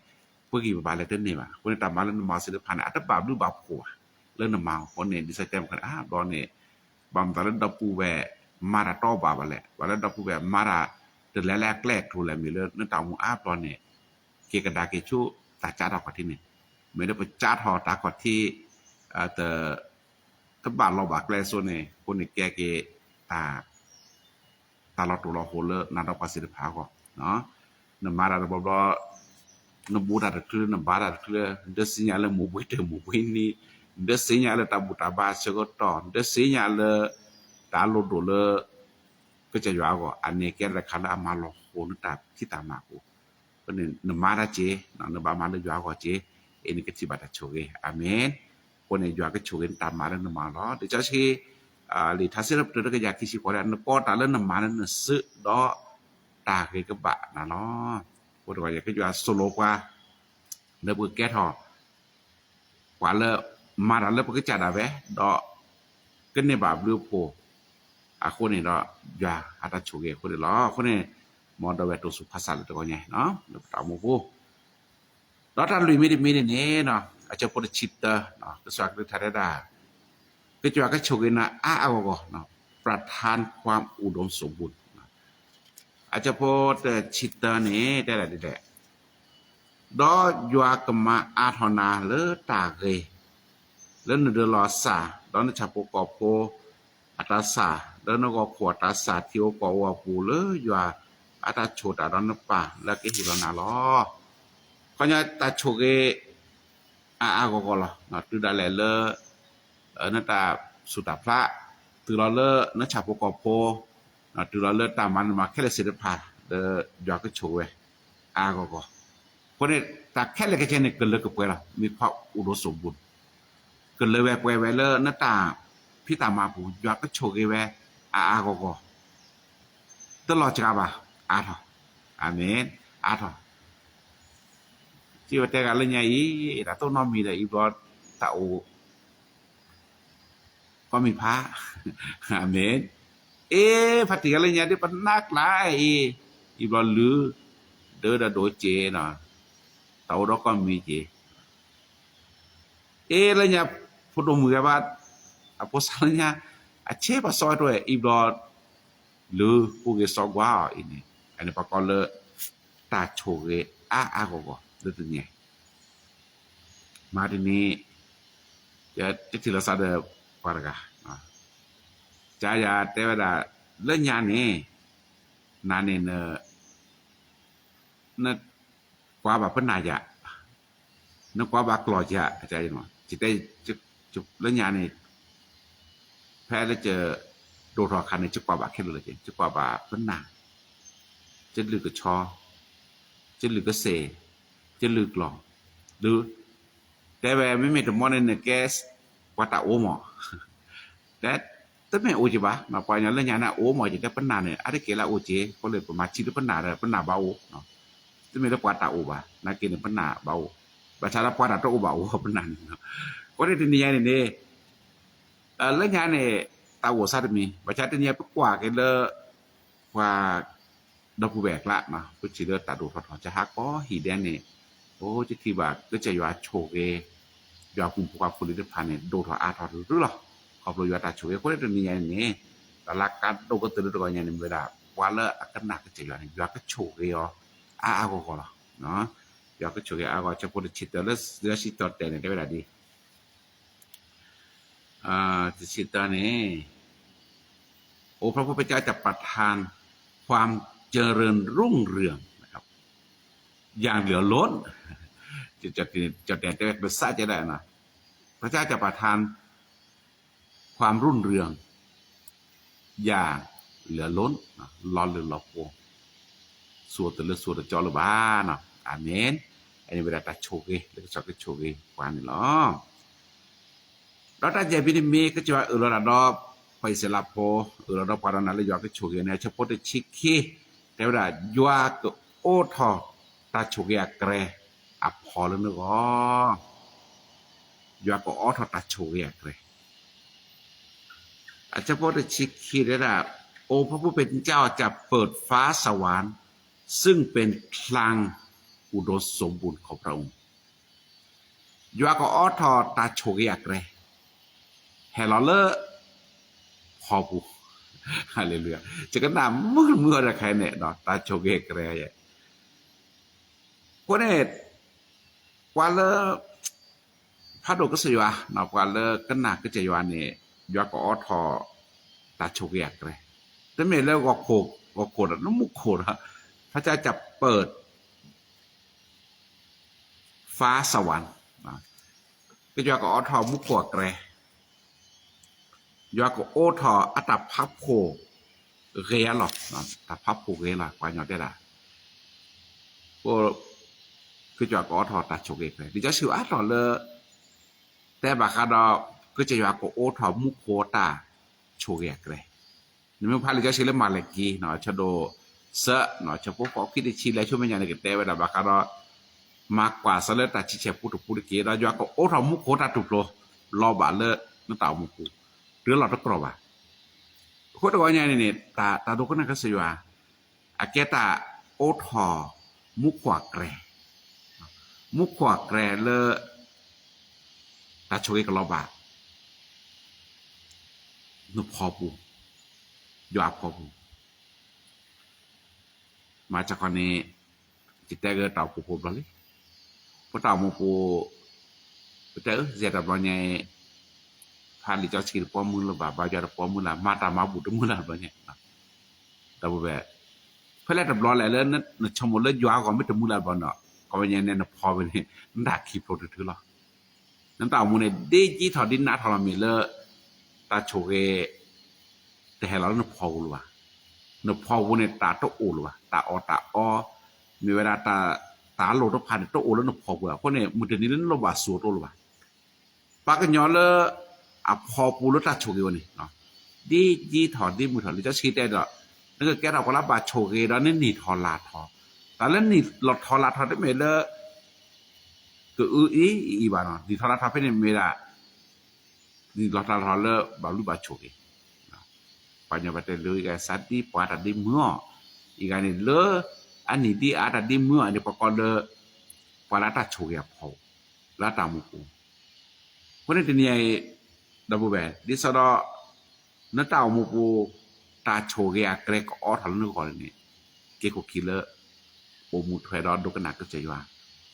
ပဂံၢ်ပဘါလဲၤတန့ၢ်ဘၣ်. အဃိန့ၣ် တၢ်မၤလၢနမၤသ့ၣ်တဖၣ်န့ၣ် အတဘၣ်ဘျုးဘၣ်ဖှိၣ်ဘၣ် လၢနမၤအဃိန့ၣ် ဒ်သိးတဲမ့ၢ် အါဘျီန့ၣ် ဘၣ်မတၤလၢဒီပုၢ်ဝဲၢ်မၤတၢ်တီဘၣ်ဘၣ်လဲၣ်, ဘၣ်လၢဒီပုၢ်ဝဲၢ်မၤတၢ်တလဲၤလၢအကျဲအကျိၤလဲၣ် မ့ၢ်လၢနတၢ်အိၣ်မူအါဘျီန့ၣ် က့ၤကဒါက့ၤဆူတၢ်ကၢ်ထီၣ်ခီၣ်ထံးန့ၣ်, မ့ၢ်လၢပကၢ်ထီၣ်တၢ်ခီၣ်ထံး တဘၣ်လီၤဘၣ်ကျဲအစိန့ၣ် အဃိန့ၣ်ကဲက့ၤ တၢ် တၢ်လီၤတိၢ်လီၤဟိးလၢနၤဒီးပှၤသ့ၣ်တဖၣ်အဂီၢ်, နမၤတၢ်တဘျီဘျီ နဘူးတၢ်တချုး နဘါတၢ်တချုး နတသ့ၣ်ညါလၢမိၢ်ပှ့ၤတၢၢ်မိၢ်ပှ့ၤနံၤ, နတသ့ၣ်ညါလၢတၢ်ဘူၣ်တၢ်ဘါဆၢကတီၢ် နတသ့ၣ်ညါလၢ တၢ်လိၣ်ဒိၣ်လၢ ကစၢ်ယွၤအဂီၢ် အန့ၣ်ကဲတခါလၢအမၤလီၤဟိးနတၢ်ဖံးတၢ်မၤအပူၤ, အဃိန့ၣ် နမၤတၢ်စ့ၢ် နဘၣ်မၤလၢယွၤအဂီၢ်စ့ၢ်, အ့ၣ် နကထံၣ်ဘၣ်တၢ်ဆိၣ်ဂ့ၤ. အၤမ့ၣ်. အဃိန့ၣ် ယွၤကဆိၣ်ဂ့ၤနတၢ်မၤလၢနမၤလီၤ. ဒ်စီဆှံ လံာ်ထါစံးထီၣ်ပတြၢၤတကယၤခံဆံဃိးန့ၣ် နကိးတၢ်လၢနမၤလၢနစုဒီး တၢ်ဂ့ၤကဘၣ်နၤလီၤ. အဃိတက့ၢ် ကစၢ်ယွၤသိၣ်လိပှၤ လၢပကကဲထီၣ် ပှၤလၢ မၤတၢ်လၢပကစၢ်ဒၣ်ဝဲ ဒီး ကန့ၢ်ဘၣ်ဘျုးအဖှိၣ် အဃိန့ၣ်ဒီး ယွၤအတၢ်ဆိၣ်ဂ့ၤအဃိန့ၣ်လီၤ. အဃိန့ၣ် မ်ဒီးဝဲတိၢ်ဆူၣ်ဖးစၢ်လၢတဂီၤညါ လၢပတၢ်အိၣ်မူပူၤ ဒီးတၢ်လွံၢ်မံၤတမံၤန့ၣ်န့ၣ် အဆၢဖိတဆံတၢ ကစၢ်ကလုၢ်ကထါတဲဒၣ် ကစၢ်ယွၤကဆိၣ်ဂ့ၤနၤအါအါဂီၢ်ဂီၢ် ပထၢၣ်ခွၣ်အိၣ်ဒီးစိၣ်ဘူၣ် အဆၢဖိတဆံတၢန့ၣ် တဲဒၣ်ဒ်လဲၣ်, ဒီးယွၤကမၤအါထီၣ်နၤလၢတၢ်ဂ့ၤ, လၢနဒၢးလီၤစၢ်, ဒီးနဆၣ်ဖိကီၢ်ဖိအတၢ်စၢ်, လၢနဂီၢ်ခိၣ်အတၢ်စၢ်ထံဧိၤကီၢ်ဧိၤအပူၤ, လၢယွၤအတၢ်ဆိၣ်တၢ်ဒီးနပၢ်လၢကဟ့ၣ်လီၤနၤလီၤ. ခီပညီတၢ်ဆိၣ်ဂ့ၤ အါအါဂီၢ်ဂီၢ်လီၤ. တုၤဒၣ်လဲာ်လၢ နတၢ်ဆူၣ်တၢ်ဖျး, တုၤလီၤလၢနဆၣ်ဖိကီၢ်ဖိ, တုၤလီၤလၢတၢ်မၤနမၤခဲလၢာ်သ့ၣ်တဖၣ် ဒီးယွၤကဆိၣ်ဝဲ အါအါဂီၢ်ဂီၢ်. အဃိန့ၣ် တၢ်ခဲလၢာ်ခဲဆ့န့ၣ် ကလၢကပှဲၤလီၤ. မ့ၢ်ခွါအိၣ်ဒီးစိၣ်ဘူၣ် ကလၢဝဲပှဲၤဝဲလၢနတၢ်ဖံးတၢ်မၤပူၤ ယွၤကဆိၣ်ဂ့ၤဝဲ အါအါဂီၢ်ဂီၢ်, တလီၤစှၤဘၣ်, အါထီၣ်, အၤမ့ၣ်, အါထီၣ်. စံးဝဲတဲဂၤလၢညါအံၤ တၢ်တိၢ်နီတမံၤဒီး အံၤဘျီတၢ်အိၣ် ကီၢ်မံၤဖး, အၤမ့ၣ်, အ့ ဖါတံၢ်ဂၤလၢညါဒ်ပနၢ်ကျါအံၤ, အံၤဘျီလုၢ်, ဒၢဒီးဒိၣ်က့ၤနီၤ, တၢ်အိၣ်ဒီးကီၢ်မံၤက့ၤ အ့ လၢညါ ဖိဒိၣ်မုၣ်ဂၤဘၣ်, အဖိစၢ်လၢညါ အဆ့ပှၤစီဝဲတဝဲ အံၤဘျီ လုၢ် ပူၤဂ့ၤစီကွၢ်အီၤအံၤန့ၣ် အန့ၣ်ပှၤကိးလၢ တၢ်ဆိၣ်ဂ့ၤအါအါဂီၢ်ဂီၢ်လၢတနံၤ မၤတနံၤ ယထံၣ်လိာ်သးဒီးပှၤတဂၤ ကယၤတဲဝဲဒၣ် လၢညါန့ၣ် နၤန့ၣ် နကွၢ်ဘၣ်ပနၢ်ယၤ, နကွၢ်ဘၣ်ကျီၢ်ယၤ, တဲ လၢညါန့ၣ် ဖဲလၢယဒိၣ်ထီၣ်အခါန့ၣ် ယကွၢ်ဘၣ်ခဲလၢာ်လၢာ်, ယကွၢ်ဘၣ်ပနၢ်, ယလုၢ်ကဆီ, ယလုၢ်ကစ့ၢ်, ယလုၢ်ကျီၢ်, ဒုး တဲဝဲ မ့မ့ၢ်တမီန့ၣ် နကဲပှၤတၢ်အိၣ်မး, တဲ တမ့ၢ်အိၣ်က့ၤဘၣ်, ပှၤကညီလၢညါန့ၣ် အိၣ်မးက့ၤ တဲပနၢ်န့ၣ် အါတက့ၢ်လၢအအိၣ်က့ၤ အဃိန့ၣ်ပမၤထံၣ်လၢပနၢ်ဒီး ပနၢ်ဘၣ်အိၣ်, တမ့ၢ်လၢပှၤတၢ်အိၣ်ဘၣ်, နာ်က့န့ၣ် ပနၢ်ဘၣ်အိၣ်, ဘၣ်ဆၣ်လၢပှၤတၢ်တအိၣ်ဘၣ်အိၣ် ပနၢ်န့ၣ်, အဃိန့ၣ်တနံၤညါန့ၣ်န့ၣ် လၢညါန့ၣ် တၢ်အိၣ်စါတမံၤ ဘၣ်ဆၣ်တနံၤညါပကွၢ်က့ၤလၢ ပှၤ ဒီပုၢ်ဝဲၢ်အကျါ ပထံၣ်လၢတၢ်ဒိၣ်ထီၣ်ထီၣ် ကဟးကီဟံၣ်ဒဲန့ၣ်, အိ ယထံၣ်ဘၣ် ကစၢ်ယွၤဆိၣ်ဂ့ၤ ယွၤဖိမုၣ်ဖိခွါဖိလံၤတဖၣ်န့ၣ် ဒိၣ်ထီၣ်အါထီၣ်တရုၢ်လီၤ. ခီဖျိယွၤတၢ်ဆိၣ်ဂ့ၤအဃိန့ၣ် တနံၤညါန့ၣ်န့ၣ် တၢ်လၢကါဒိၣ်ကတၢၢ်လၢတဂီၤညါန့ၣ် မ့ၢ်ဝဲဒၣ် ပှၤလၢအကနၣ်ကစၢ်ယွၤန့ၣ် ယွၤကဆိၣ်ဂ့ၤအီၤ အါအါဂီၢ်ဂီၢ်လီၤ. ယွၤကဆိၣ်ဂ့ၤအါဂီၢ် ဆၢဖိတဆံတၢ လၢစံၣ်တီၢ်တဲာ်န့ၣ် တဲဝဲဒၣ်ဒ် တဆံတၢန့ၣ် โอ้พระผู้เป็นเจ้าจะประทานความเจริญรุ่งเรืองนะครับ อย่างเหลือล้น จะจะจะแต่เป็นสัจจะได้นะ พระเจ้าจะประทานความรุ่งเรืองอย่างเหลือล้น လီၤလၢလီၤပှီၢ် စိၤတလၢစိၤတကၠီလၢၤဘၣ်နီၤ အၤမ့ၣ်. အန့ၣ်ဝဲဒၣ်တၢ်ဆိၣ်ဂ့ၤ လၢကစၢ်ကဆိၣ်ဂ့ၤပှၤန့ၣ်လီၤ. ဒီးတၢ်ယဲၢ်မံၤတမံၤ ကစၢ်ယွၤအၢၣ်လီၤဒၣ်ဒီး ပှၤအံၣ်စရ့လးဖိ အၢၣ်လီၤဒီးပှၤဒီးနၤလၢယွၤကဆိၣ်ဂ့ၤန့ၣ် အဆၢဖိတဆံခံ တဲဝဲဒၣ် ယွၤကအိးထီၣ်တၢ်ဆိၣ်ဂ့ၤအကြၢးအဖီလၢနဂီၢ် ယွၤကအိးထီၣ်တၢ်ဆိၣ်ဂ့ၤအကြၢး အဆၢဖိတဆံခံတဲဒၣ် โอ้พระผู้เป็นเจ้าจะเปิดฟ้าสวรรค์ซึ่งเป็นคลังอุดมสมบูรณ์ของพระองค์ ယွၤကအိးထီၣ်တၢ်ဆိၣ်ဂ့ၤအကြၢး ဟဲလီၤလၢ ဖီပူၤ ဟါလ့လူယၤ ယကနၣ်မုာ်မုာ်အီၤဒီးခဲအံၤန့ၣ် တၢ်ဆိၣ်ဂ့ၤအကြၢး အဃိန့ၣ် ပှၤလၢ ဖးဒိၣ်ကစၢ်ယွၤ ပှၤလၢကနၣ်ကစၢ်ယွၤန့ၣ် ယွၤကအိးထီၣ်တၢ်ဆိၣ်ဂ့ၤအကြၢး တမ့ၢ်လၢဂီၤခိၣ် ဂီၤခိၣ်ဒီး နမူခိၣ်ဒီး พระเจ้าจะเปิด ฟ้าสวรรค์ ကစၢ်ယွၤကအိးထီၣ်မူခိၣ်အကြၢး ယွၤကအိးထီၣ်အတၢ်ဖးဖှိၣ်ဂ့ၤအလီၢ် တၢ်ဖးဖှိၣ်ဂ့ၤလီၤ ပှၤကညီတဲဒၣ် ပ ကစၢ်ယွၤကအိးထီၣ်တၢ်ဆိၣ်ဂ့ၤအကျဲ, လံာ်စီဆှံအါထီၣ်လၢ တဲဘၣ်ဃးဒီး ကစၢ်ယွၤကအိးထီၣ်မူခိၣ်တၢ်ဆိၣ်ဂ့ၤအကျဲ, နမ့ၢ်ဖးလံာ်စီဆှံလၢမၤလကံ ဆၢဒိၣ်သၢ ဆၢဖိဃိး ခံ တဆံ လဲၤဆူမဲာ်ညါန့ၣ် ကတဲဝဲဒၣ်ဘၣ်ဃးဒီး မၤကွၢ်စၢၤလၢတၢ်ဆံဆဲၣ်ပူတပူတက့ၢ်, ဒီးယွၤကအိးထီၣ်မူခိၣ်တၢ်တူၢ်ဖျိ လီၤဘၣ်လၢနတၢ်အိၣ်မူပူၤ, တုၤလီၤတကြီၢ်ဘၣ်. အဃိတဂီၤညါန့ၣ်န့ၣ် တၢ်ဒိကနၣ်ကစၢ်ယွၤ အကဲတၢ်အိးထီၣ်မူခိၣ်အကျဲ, မူခိၣ်အကျဲလၢ တၢ်ဆိၣ်ဂ့ၤကလီၤဘၣ် နဖီပူၤ, ယွၤအဖီပူၤ. မၤစၢၤခီန့ၣ် ယတဲက့ၤတၢ်အိၣ်ဖှိၣ်ဖိဘျီလံ. ပတၢ်အိၣ်မူပူၤ ပတဲအၢ ယဲၢ်တဘျီညါအံၤ ဖးလံာ်စီဆှံတပီမုၢ်လၢၤဘၣ်, ဘါယွၤတပီမုၢ်လၢ်, မၤတၢ်မၤဘူၣ်တမုၢ်လၢ်တဘျီညါ, ဒီပုၢ်ဝဲၢ်, ဖဲလဲၣ်တဘျီလဲၣ်လၢ နဆိကမိၣ်လၢယွၤအဂီၢ်မ့ၢ်တမုၢ်လၢ်တဘျီန့ၣ်, ကီၢ်ဝဲညါန့ၣ်နဖီဝဲန့ၣ် နတၢ်ခံဖျိတထုလီၤ. နတၢ်အိၣ်မူန့ၣ် ဒ်ယံထီၣ်ဒ်နးထီၣ်လီၤမ့ၢ်လၢ တၢ်ဆိၣ်ဂ့ၤ တဟဲလီၤလၢနဖီပူၤလၢၤဘၣ်. နဖီပူၤန့ၣ်တၢ်တအိၣ်လၢၤဘၣ်, တၢ်အီၣ်တၢ်အီ မ့ၢ်ဝဲဒၣ် တၢ်လိၣ်တဖၣ်န့ၣ် တအိၣ်လၢနဖီပူၤအဃိန့ၣ် မုၢ်တနံၤလၢနလိၣ်ဘၣ်စူၤတအိၣ်လၢၤဘၣ်. ပှၤကညီလၢ အဖီပူၤလၢတၢ်ဆိၣ်ဂ့ၤဝဲန့ၣ် ဒ်ယံထီၣ်ဒ်မုၢ်ထီၣ် လံာ်စီဆှံတဲဒီး နကကဲထီၣ်ပှၤလၢဘၣ်ဆိၣ်ဂ့ၤဒီးနနံၣ်ထီၣ်လါထီၣ်, တၢ်လၢနံၣ်လီၤထီၣ်လါထီၣ်တမ့ၢ်လၢ ကအုအံအံၤဘၣ်နီၤ, နံၣ်ထီၣ်လါထီၣ်ဖဲန့ၣ်မ့ၢ်ဒၣ် နံၣ်လီၤထီၣ်လါထီၣ်လၢဘၣ်ဘျုးဘၣ်ဆိၣ်ဂ့ၤ, ပှၤကညီပတဲလၢ စးဒ်ပှၤတၢ်ဒ်မုၢ်အီၤ, အံၤဂၤန့ၣ်လၢ အနံၣ်ဒ်အါတၢ်ဒ်မုၢ်အီၤန့ၣ် ပှၤကိးလၢ ပှၤလၢတၢ်ဆိၣ်ဂ့ၤအဖီ လၢတၢ်မူပူၤ, အဃိန့ၣ်တနံၤအံၤ ဒီပုၢ်ဝဲၢ် ဒ်သိးဒီး နတၢ်အိၣ်မူပူၤ တၢ်ဆိၣ်ဂ့ၤအကျဲကအိးထီၣ်လၢနဂီၢ်န့ၣ် က့ၤခိၣ်ခံလၢ အိၣ်မူထွဲဒီးဒိကနၣ်ကစၢ်ယွၤ,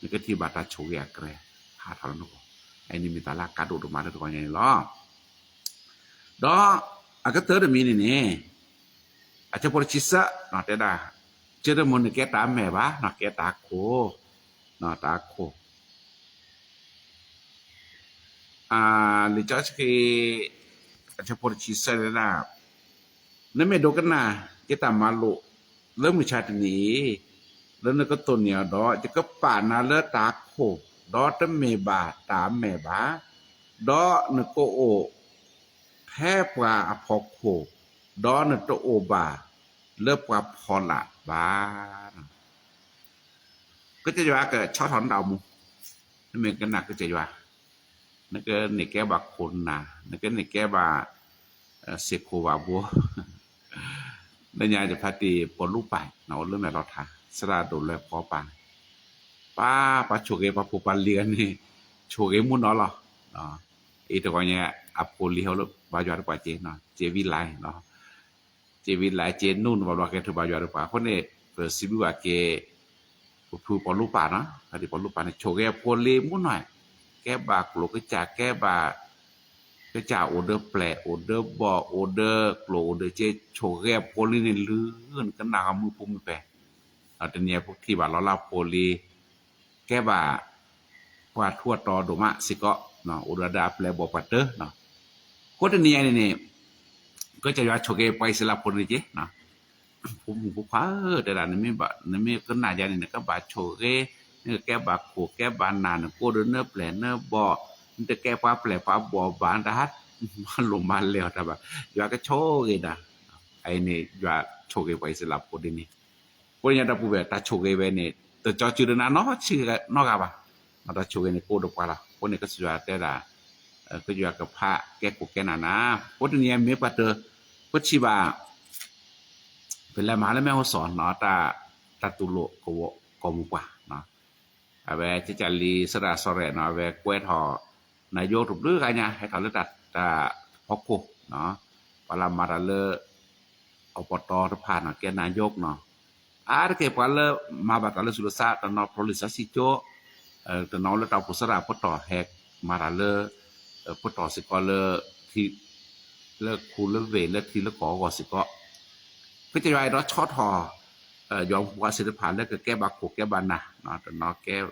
နကထံၣ်ဘၣ်တၢ်ဆိၣ်ဂ့ၤအကျဲ ဟးထီၣ်လၢနဂီၢ်, အအံၤန့ၣ်မ့ၢ်တၢ်လၢအကါဒိၣ်ဒိၣ်မးလၢတဂီၤညါန့ၣ်လီၤ. ဒီးအကတၢၢ်တမံၤန့ၣ်န့ၣ် အဆၢဖိတဆံသၢ တဲဒၣ်, ကၢၢ်တမုာ်နကဲတၢ်မဲာ်ဘၣ်, ကဲတၢ်ခိၣ်, တၢ်ခိၣ် လံာ်စီဆှံ အဆၢဖိတဆံသၢန့ၣ်ဒၣ်, နမ့ၢ်ဒိကနၣ်ယတၢ်မၤလိာ် လၢမုၢ်ဆါတနံၤအံၤ, လၢနကတိၢ်န့ၢ်အီၤဒီး ယကပာ်နၤလၢတၢ်ခိၣ်, ဒီးတမ့ၢ်ဘၣ်တၢ်မဲာ်ဘၣ်, ဒီးနကအိၣ်ဖဲပှၤအဖီခိၣ်, ဒီးနတအိၣ်ဘၣ်လၢပှၤဖီလာ်ဘၣ်. ကစၢ်ယွၤကဆီထီၣ်နတၢ်အိၣ်မူ, နမ့ၢ်ကနၣ်ကစၢ်ယွၤ, နကန့ၢ်ကဲဘၣ်ခိၣ်နၢ်, နကန့ၢ်ကဲဘၣ် စ့ၢ်ခိၣ်ဘၣ်ဘိ, လၢညါယဖါတံၢ်ပီၤလူပၢ်န့ၣ် အိၣ်လၢမဲာ်လီၤထါ သရၣ်ဒိၣ်လွဲၢ်ဖီပၢ်န့ၣ်, ပၢ်ပှၤဆိၣ်ဂ့ၤပှၤဖိပှၤလံၤဂၤန့ၣ် ဆိၣ်ဂ့ၤမုၢ်နီၤလီၤ. အံၤတဂီၤညါ အဖိလံၤဟဲလၢဘါယွၤတပှၢ်က့ၤ, က့ၤဝံလၢ် က့ၤဝံလၢ် က့ၤနူၢ်န့ၣ်ဘၣ်ဘျီက့ၤထုးဘါယွၤတပှၢ်အဃိန့ၣ် ပစံးဘျုးဘၣ်က့ၤ ပဖုပီၤလူပၢ်နီၤ, ဖါတံၢ်ပီၤလူပၢ်န့ၣ် ဆိၣ်ဂ့ၤအဖိလံၤမုၢ်နီၤ, ကဲဘၣ်ကျိၣ်ကစၢ် ကဲဘၣ် ကစၢ်အိၣ်ဒီးပျဲၢ် အိၣ်ဒီးဘီၣ် အိၣ်ဒီးကျိၣ်အိၣ်ဒီးစ့ ဆိၣ်ဂ့ၤအဖိလံၤန့ၣ် လုၢ်နကနၣ်ဂီၤမုၢ်ပူၤမုၢ်ပဲာ်, တနံၤအံၤပထံၣ်ဘၣ်လီၤလၢအဖိလံၤ ကဲဘၣ် ပှၤထူးအတီၤဒိၣ်မးစ့ၢ်ကီး, အိၣ်ဒီးအပျဲၢ်အဘီၣ်ပှၤတၢၢ်, အဃိတနံၤအံၤန့ၣ်န့ၣ် ကစၢ်ယွၤဆိၣ်ဂ့ၤပှၤအံၣ်စရ့လးဖိန့ၣ်က့ၤ, ဖိမုၣ်ဖိခွါဧၢ တဲဒၣ် နမ့ၢ်ကနၣ်ယၤန့ၣ် နကဘၣ်ဆိၣ်ဂ့ၤ, နကကဲဘၣ်ခိၣ်ကဲဘၣ်နၢ် နကအိၣ်ဒီးနပျဲၢ်နဘီၣ်, နတကဲပှၤပျဲၢ်ပှၤဘီၣ်ဘၣ် နတဟးမၤလိာ်မၤလဲၢ်အီၤတၢ်ဘၣ်, ယွၤကဆိၣ်ဂ့ၤနၤ, အအံၤန့ၣ် ယွၤဆိၣ်ဂ့ၤပှၤအံၣ်စရ့လးဖိဒ်န့ၣ်, အဃိန့ၣ်ညါဒီပုၢ်ဝဲၢ် တၢ်ဆိၣ်ဂ့ၤဝဲန့ၣ် တကီစုဒနါနီဆံးနီဂၤဘၣ်, တၢ်ဆိၣ်ဂ့ၤန့ၣ်ကအိၣ်ဒီးပှၤလီၤ. အဃိန့ၣ် ကစၢ်ယွၤတဲဒၣ် ကစၢ်ယွၤကဖးကဲခိၣ်ကဲနၢ်နၤ, အဃိတနံၤအံၤမ့ၢ်ပှၤတၢၢ် ပထံၣ်ဘၣ် ပလဲၤမၤဟးလၢမဲၢ်ဟီၣ်စီၣ်နီၤ တၢ်တူၢ်လိာ်ကဝီၤကီၢ်မိၢ်ပှၢ်, အဝဲကၠၢ်လံၤစရၣ်စီၤရဲၣ်နီၤ အဝဲကွဲးထီၣ် နၤယိးတဘျုးဂၤညါ ဟဲထီၣ်လၢတၢ်ဖီခိၣ်, ပှၤလၢမၤတၢ်လၢ အပတီၢ်တဖၣ်နီၤ ကဲနၤယိးနီၤ, အါတက့ၢ်ပှၤလၢမၤဘၣ်တၢ်လၢသူၣ်လၢသး တနီၤဖျိလံာ်စီဆှံကၠိ, တနီၤလၢတၢ်အိၣ်ဖှိၣ်သရၣ်ပတီၢ် ဟဲမၤတၢ်လၢ ပတီၢ်စ့ၢ်ကီးလၢ လၢခူလၢဝ့ၢ်လၢထံလၢကီၢ်အဂီၢ်စ့ၢ်ကီး, ကစၢ်ယွၤအဲၣ်ဒိးဆီထီၣ် ယွၤဖိခွါသ့ၣ်တဖၣ်လၢကကဲဘၣ်ခိၣ်ကဲဘၣ်နၢ်, တနီၤကဲ စးလၢ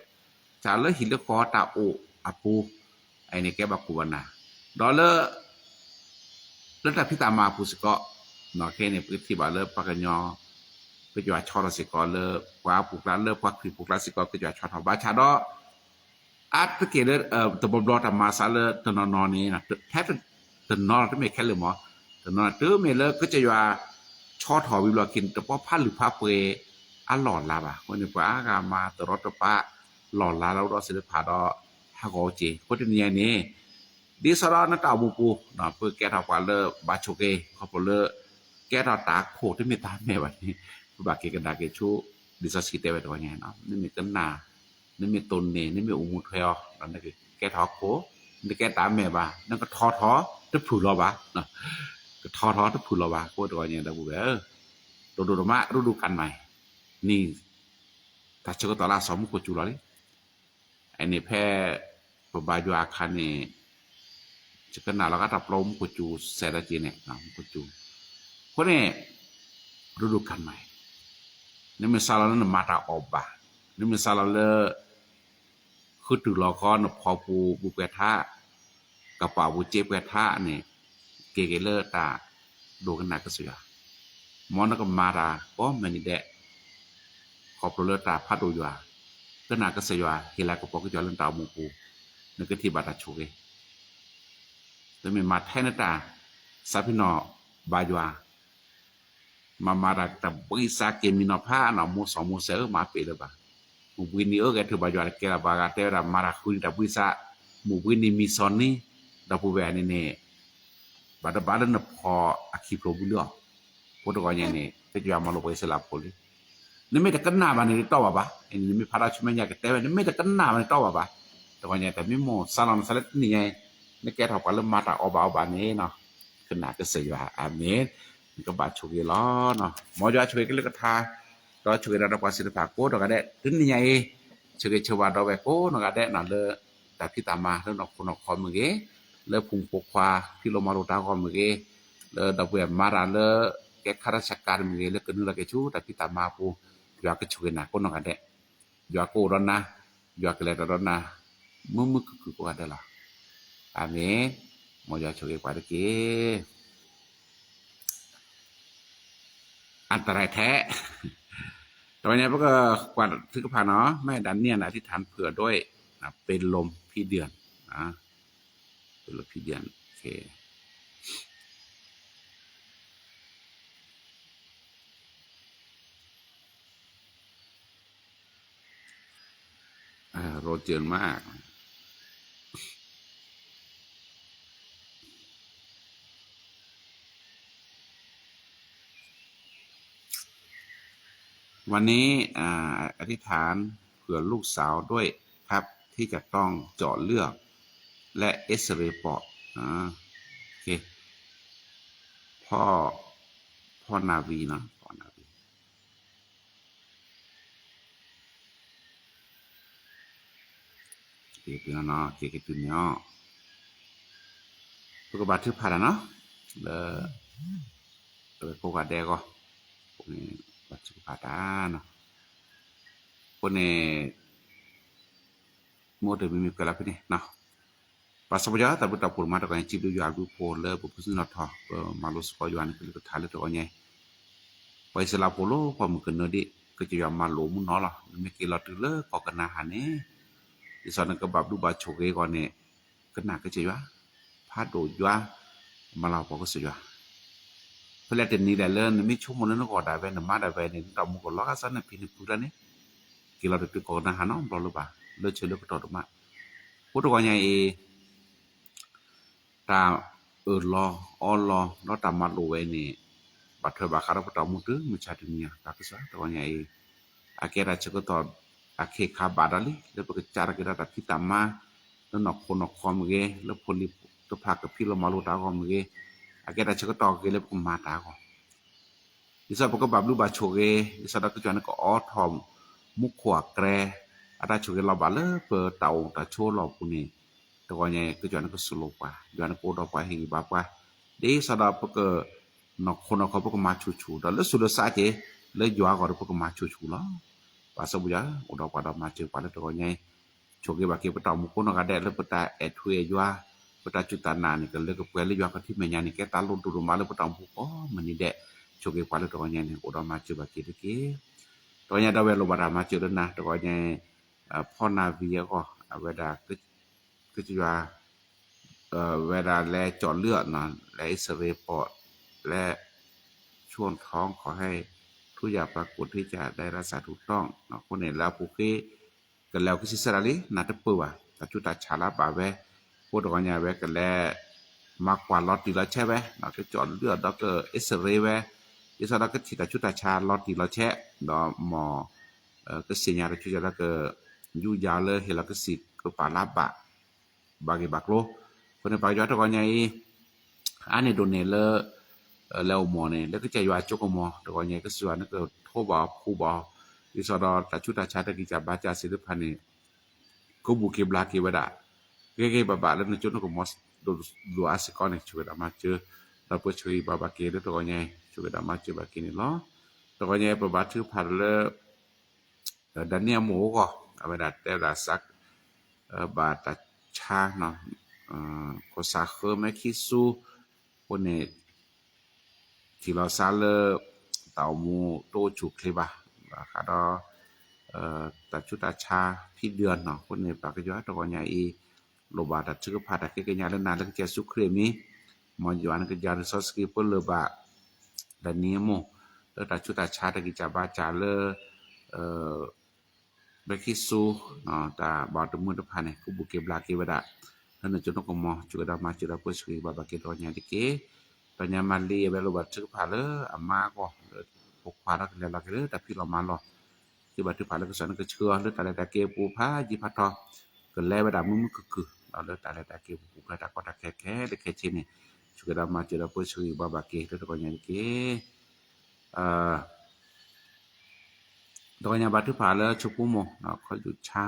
ဟံၣ်လၢဃီတၢ်အိၣ်အပူၤ, အန့ၣ်ကဲဘၣ်ခိၣ်ဘၣ်နၢ်, ဒီးလၢ လၢတၢ်ဖံးတၢ်မၤအပူၤစ့ၢ်ကီး, ခဲအံၤန့ၣ် ပကထံၣ်ဘၣ်လၢပှၤကညီ ကစၢ်ယွၤဆီထီၣ်စ့ၢ်ကီးလၢ ပှၤပူၤကျါလၢပှၤခရံာ်ပူၤကျါစ့ၢ်ကီး ကစၢ်ယွၤဆီထီၣ် ဘၣ်ဆၣ်ဒီး အါတက့ၢ်လၢ တဘျီဘျီတၢ်မၤစးလၢတနီၤနီၤန့ၣ် ဖဲတနီၤတမ့ၢ်ခဲလၢာ်မး, တနီၤတမ့ၢ်လၢကစၢ်ယွၤဆီထီၣ်ဝံၤဘျီခံန့ၣ် တပီဖးလုၢ်ဖးပှဲၤအလီၢ်လၤဘၣ်. အဃိန့ၣ် ပှၤအါဂၤမၤတရီတပါ လီၢ်လၤလၢအိၣ်ဒီးသ့ၣ်တဖၣ်ဒီး ဟးဂီၤအိၣ်က့ၤ. အဃိတနံၤညါအံၤန့ၣ် ဒ်သိးဒီးနတၢ်အိၣ်မူပူၤ ပကဲထီၣ်ပှၤလၢဘၣ်ဆိၣ်ဂ့ၤ ခီဖျိလၢ ကဲထီၣ်တၢ်အခိၣ်တမ့ၢ်တၢ်မဲာ်ဘၣ်န့ၣ် ပဘၣ်က့ၤကဒါက့ၤဆူ လံာ်စီဆှံတဲဝဲတဂီၢ်ညါ, နမ့ၢ်ကနၣ်, နမ့ၢ်တိၢ်န့ၢ်, နမ့ၢ်အိၣ်မူထွဲအီၤ ဒီးနကကဲထီၣ်အခိၣ်, နတကဲတၢ်မဲာ်ဘၣ်, နကထီထီၣ်တဖုၣ်လီၤဘၣ်, ကထီထီၣ်တဖုၣ်လီၤဘၣ်. အဃိတဂီၢ်ညါဒီပုၢ်ဝဲၢ်ဧၢ, ဒိၣ်ဒိၣ်ဒိၣ်မး ရူဒူၣ်ကၣ်မၤ နံၣ် တၢ်ဆၢကတီၢ်လၢအစီၤမူခိၣ်စူၤလီၤလံ. အန့ၣ်ဖဲ ပဘါယွၤအခါန့ၣ် ယကနၣ်လီၤဂာ်တၢ်ပျီမူခိၣ်စူၤစဲးဒီးက့ၤန့ၣ် မူခိၣ်စူၤ, အဃိန့ၣ် ရူဒူၣ်ကၣ်မၤ, နမ့ၢ်စးလီၤလၢနမၤတၢ်အီၣ်ဘၣ်, နမ့ၢ်စးလီၤလၢ ဃုတုၢ်လီၤဃီနဖီပူၤဘူးပှဲၤထး, ကပာ်ပူၤစ့ပှဲၤထးန့ၣ် က့ၤက့ၤလၢတၢ်ဒိကနၣ်ကစၢ်ယွၤ, မ်နကမၤတၢ်ကိးမုၢ်နံၤဒဲး ခီဖျိလၢတၢ်ဖးဒိၣ်ယွၤ, ကနၣ်ကစၢ်ယွၤ ဟ့ၣ်လၤကပီၤကစၢ်ယွၤလၢနတၢ်အိၣ်မူပူၤ, နကထံၣ်ဘၣ်တၢ်ဆိၣ်ဂ့ၤ, တမ့ၢ်မၤထဲနတၢ် စးဖံနီၣ်ဘါယွၤ မၤမၤတၢ်တၢ်ဘှံးစးက့ၤမံၤနီၤဖးနီၤ မိၢ်စီၤမိၢ်စဲးဧၢ မၤပ့ၢ်လၢၤဘၣ်, မုၢ်ဘှံးနံၤအၢကဲထုးဘါယွၤတကဲလၢၤဘၣ်ဂၤ တဲဝဲဒၣ်မၤတၢ်ဃုနံၤတၢ်ဘှံးစး, မုၢ်ဘှံးနံၤမံၤစီၤနံၤ, ဒီပုၢ်ဝဲၢ်န့ၣ်န့ၣ် ဘၣ်တဘၣ်လၢနဖီအခံဖျိဘုလၢအီၤ, အဃိတဂီၢ်ညါန့ၣ် ကစၢ်ယွၤမၤလိာ်ပှၤအံၣ်စရ့လးဖိလံ, နမ့ၢ်တကနၣ်ဘၣ်န့ၣ် တတီၢ်ဘၣ်ဘၣ်, နမ့ၢ်ဖးတၢ်ဆူမဲာ်ညါကတဲဝဲ နမ့ၢ်တကနၣ်ဘၣ်န့ၣ် တတီၢ်ဘၣ်ဘၣ်, တဂီၢ်ညါတမ့ၢ်မိၢ်စးလီၤနစးလၢတနံၤညါအံၤ, နကဲထီၣ်ပှၤလၢမၤတၢ်အီၣ်ဘၣ်အီဘၣ်န့ၣ် ကနၣ်ကစၢ်ယွၤ အၤမ့ၣ်, နကဘၣ်ဆိၣ်ဂ့ၤလီၤ, မ်ယွၤဆိၣ်ဂ့ၤက့ၤလၢကထါ, ဒီးဆိၣ်ဂ့ၤဒီးပှၤသ့ၣ်တဖၣ်ကိးနီၢ်ဂၤဒဲး တနံၤညါအံၤ, ဆိၣ်ဂ့ၤဆိၣ်ဝါဒီးဝဲကိးနီၢ်ဂၤဒဲးနီၤ လၢတၢ်ဖံးတၢ်မၤလၢနီၢ်ခိနီၢ်ခီမ့ၢ်ဂ့ၤ, လၢဖိမုၣ်ဖိခွါ ဖံးလိမၤလိတၢ်ဂီၢ်မ့ၢ်ဂ့ၤ, လၢဒီပုၢ်ဝဲၢ်မၤတၢ်လၢ ကဲခါတၢ်ဆၢကါမ့ၢ်ဂ့ၤ လၢကနုာ်လီၤက့ၤဆူတၢ်ဖံးတၢ်မၤအပူၤ, ယွၤကဆိၣ်ဂ့ၤနၤကိးနီၢ်ဂၤဒဲး, ယွၤကအိၣ်ဒီးနၤ, ယွၤကလဲၤဒီးနၤ, မုာ်မုာ်ခုၣ်ခုၣ်ကိးဂၤဒဲးလီၤ, အၤမ့ၣ်, မ်ယွၤဆိၣ်ဂ့ၤပှၤတက့ၢ်. အတရထဲ, တဝဲန့ၣ် ပကကွၢ်ထုကဖၣ်နီၤ แม่ดาเนียลอธิษฐานเผื่อด้วย เป็นลมพิเดือน เป็นลมพิเดือน โอเค โรเจอร์มาก วันนี้อ่าอธิษฐานเผื่อลูกสาวด้วยครับที่จะต้องเจาะเลือดและเอ็กซเรย์ปอดอ่าโอเคพ่อพ่อนาวีเนาะพ่อนาวี က့ၤကတုၤနီၤ က့ၤကတုၤန့ၣ်အီၤ ပကဘၣ်ထုကဖၣ်တၢ်နီၤ လၢ လၢကိးဂၤဒဲးအဂီၢ် ဘၣ်ထုကဖၣ်တၢ်နီၤ အဃိန့ၣ် မိၢ်တမံၤမံၤကွဲးလီၤဖဲန့ၣ်နီၤ ပၢ်စီၤပီၤယွၤ တၢ်ဘျုးတၢ်ဖှိၣ်မၤတဂီၤန့ၣ် စံးဘျုးယွၤအဘျုးအဖှိၣ်လၢပဖိပလံၤနီၣ်ထီၣ် ပမၤလိစ့ၢ်ကီးယွၤန့ၣ် ကလုၢ်ကထါလၢတဂီၤညါ ပှၤအံၣ်စရ့လးဖိလၢပှၤမုၢ်ကနၢဒံး ကစၢ်ယွၤမၤလိာ်မုၢ်နီၤလီၤ နမ့ၢ်က့ၤလီၤတုၤလၢကီၢ်ကနၤအၣ်န့ၣ် ဒ်သိးနကဘၣ်ဘျုးဘၣ်ဆိၣ်ဂ့ၤအဂီၢ်န့ၣ် ကနၣ်ကစၢ်ယွၤ ဖးဒိၣ်ယွၤ မၤလၤကပီၤကစၢ်ယွၤ ဖဲလဲၣ်တနံၤလဲၣ်လၢနမ့ၢ်ဆိကမိၣ်လၢနဂီၢ်ဒၣ်ဝဲ နမါဒၣ်ဝဲန့ၣ် နတၢ်အိၣ်မူကလီၤဂာ်စၢ်နဖံးနဖုတၢ်န့ၣ် က့ၤလီၤတတုၤကီၢ်ကနၤအၣ်နီတဘျီလၢၤဘၣ် လၢဆၢလၢကတီၢ်ဒိၣ်မး အဃိတဂီၤညါအံၤ တၢ်အၢၣ်လီၤအီလီၤ ဒီးတၢ်မၤလိာ်ဝဲန့ၣ် ဘၣ်ထွဲဘၣ်ဃးဒီးပတၢ်အိၣ်မူတုၤမုၢ်ဆါတနံၤအံၤ တၢ်ကစီၣ်တဂီၤညါအံၤ အကဲတၢ်ဆၢကတီၢ် အခ့အခါဘၣ်ဒီးလံ လၢပကစၢ်ထီၣ်က့ၤဒီးတၢ်ဖံးတၢ်မၤ လၢနီၢ်ခိနီၢ်ခီမ့ၢ်ဂ့ၤ လၢဖိလံၤတဖၣ်ကဖံးလီၤမၤလိာ်တၢ်အဂီၢ်မ့ၢ်ဂ့ၤ အကဲတၢ်ဆၢကတီၢ်ဂ့ၤလၢပကမၤတၢ်အဂီၢ် ဒ်သိးပကဘၣ်ဘျုးဘၣ်ဆိၣ်ဂ့ၤ ဒ်သိးဒီးကစၢ်ယွၤန့ၣ်ကအိးထီၣ် မူခိၣ်အကြဲ အတၢ်ဆိၣ်ဂ့ၤလီၤဘၣ်လၢပတၢ်အိၣ်တၢ်ဆိးလီၢ်ပူၤန့ၣ် တဂီၤညါအံၤ ကစၢ်ယွၤန့ၣ်ကသိၣ်လိပှၤ ယွၤန့ၣ်ကအိၣ်ဒီးပှၤဟ့ၣ်ဂံၢ်ဘါပှၤ ဒ်သိးဒီးပက နီၢ်ခိနီၢ်ခီပကမၤဆူၣ်ဆူၣ် ဒီးလၢဆူၣ်လၢစးက့ၤ လၢယွၤအဂီၢ်ဒီးပကမၤဆူၣ်ဆူၣ်လီၤ. ပၢ်စီၤပီၤယွၤ အိၣ်ဒီးပှၤဒီးမၤစၢၤပှၤလၢတဂီၤညါအံၤ ဆိၣ်ဂ့ၤဘၣ်က့ၤပတၢ်အိၣ်မူကိးနီၢ်ဂၤဒဲး လၢပတၢ်အဲၣ်ထူအဲၣ်ယွၤ ပတၢ်စူၢ်တၢ်နာ်န့ၣ် ကလၢကပှဲၤလၢယွၤခီၣ်ထံးမဲာ်ညါန့ၣ် ကဲတၢ်လိၣ်ဒိၣ်ဒိၣ်မးလၢပတၢ်အိၣ်မူကိးမုၢ်နံၤဒဲး ဆိၣ်ဂ့ၤပှၤလၢတဂီၤညါန့ၣ် အိၣ်ဒီးမၤစၢၤဘၣ်က့ၤတက့ၢ်. တဂီၤညါဒီးဝဲလိၣ်ဘၣ်တၢ်မၤစၢၤလၢနၤ တဂီၤညါ ဖီၣ်နၢ်ဝံၤအဂီၢ် အဝဲဒၣ် ကစၢ်ယွၤ ဝဲဒၣ်လဲၤကၠီၣ်လၢ လၢအံၣ်စရ့လးပီၣ် လၢ ช่วงท้องขอให้ทุกอย่างปรากฏที่จะได้รักษาถูกต้อง အဃိန့ၣ်လၢအပူၤဃ့ ကလဲၤအီၤကဆံဆဲဒၣ်လံ နၢ်တပၢၢ်ဘၣ် တၢ်ဆူးတၢ်ဆါလၢအဘၣ်ဝဲ အဃိတဂီၤညါဝဲကလဲၤ မၤကွၢ်လီၤတံၢ်လီၤဆဲးဝဲ ကကၠီၣ်လၢဒီးက X-ray ဝဲ ဒ်သိးဒီးကထံၣ်တၢ်ဆူးတၢ်ဆါလီၤတံၢ်လီၤဆဲး ဒီးမ် ကသ့ၣ်ညါတၢ်ဆူးတၢ်ဆါလၢက ယူးယီၤလၢဟ့ၣ်လီၤကဆံးကပာ်လၢဘၣ် ဘၣ်ဂ့ၢ်ဘၣ်ကျိၤ အဃိန့ၣ် ပှၤကညီတဂီၤညါအံၤ အါန့ၢ်ဒိၣ်န့ၢ်လၢ လဲၤအိၣ်မီၢ်န့ၣ် လၢကစၢ်ယွၤအစိကမီၤ တဂီၤညါကစၢ်ယွၤန့ၣ်ကထိးဘၣ်အီၤဖှူဘၣ်အီၤ ဒ်သိးဒီးတၢ်ဆူးတၢ်ဆါတၢ်ဂံၢ်စၢ်ဘါစၢ်သ့ၣ်တဖၣ်န့ၣ် ကဘူၣ်က့ၤဘျါက့ၤဝဲဒၣ် ဂ့ၤဂ့ၤဘၣ်ဘၣ်လၢနစိနကမီၤ ဒိၣ်ဒိၣ်အါစ့ၢ်ကီးန့ၣ် ဆိၣ်ဂ့ၤဒၣ်မၤစၢၤ ဒီးပှၤဆိၣ်ဂ့ၤဘၣ်ဘၣ်က့ၤလၢတဂီၤညါအံၤ ဆိၣ်ဂ့ၤဒၣ်မၤစၢၤဘၣ်က့ၤန့ၣ်လီၤ. တဂီၤညါအံၤပဘါထုကဖၣ်လၢ ဒၤနံယ့လးအမိၢ်အဂီၢ် အဝဲဒၣ်တဲဝဲဒၣ်စး ဘၣ်တၢ်ဆါ ခိၣ်စးဃၢမဲခံဆူ အဃိန့ၣ် ထံၣ်လီၤစါလၢ တၢ်အိၣ်မူတအိၣ်ဆူၣ်အိၣ်ချ့ဘၣ် ဘၣ်ဃးဒီး တၢ်ဆူးတၢ်ဆါဖံဒၢနီၤ အဃိန့ၣ် ပှၤကညီတဂီၤညါအံၤ လိၣ်ဘၣ်တၢ်ထုကဖၣ်တၢ်ဃ့ကညးလၢနၤလၢကစၢ်ယ့ၣ်ၡူးခရံာ်အမံၤ မ်ယွၤနကယၤနစီဆှံပၢလၢၢ်ဘၣ် ဒၤနံယ့လးအမိၢ် လၢတၢ်ဆူးတၢ်ဆါတၢ်ဂံၢ်စၢ်ဘါစၢ်လၢ လၢခံဆူ တၢ်ဘၣ်တမုာ်တဖၣ်န့ၣ် ကဘူၣ်က့ၤဘျါက့ၤဝဲဒၣ် လၢနစိနကမီၤ ဆိၣ်ဂ့ၤဒီးမၤစၢၤဒီးပှၤဆိၣ်ဂ့ၤဘၣ်ဘၣ်က့ၤတဂီၤညါတက့ၢ်. တဂီၤညါမၤလံအဝဲလိၣ်ဘၣ်ထုကဖၣ်လၢအမါအဂီၢ် လၢဖိခွါဒီးကလဲၤလီၤက့ၤလၢတၢ်ဖံးလီၤမၤလီၢ် ကဘၣ်ထုကဖၣ်လၢကစၢ်န့ၣ်ကဆှၢအီၤလၢတၢ်လဲၤတၢ်က့ၤပူၤဖးယံၤဖးထီ ကလဲၤဝဲဒၣ်မုာ်မုာ်ခုၣ်ခုၣ် ဒီးလၢတၢ်လဲၤတၢ်က့ၤပူၤပူၤဖျဲတၢ်ကီတၢ်ခဲခဲလၢာ်ခဲဆ့န့ၣ် ဆိၣ်ဂ့ၤဒီးမၤစၢၤဒီးပှၤဆိၣ်ဂ့ၤဘၣ်ဘၣ်က့ၤလၢတဂီၤညါတက့ၢ်. တဂီၤညါဘါထုကဖၣ်လၢဆိဖိမိၢ် ခီယူၣ်ဆါ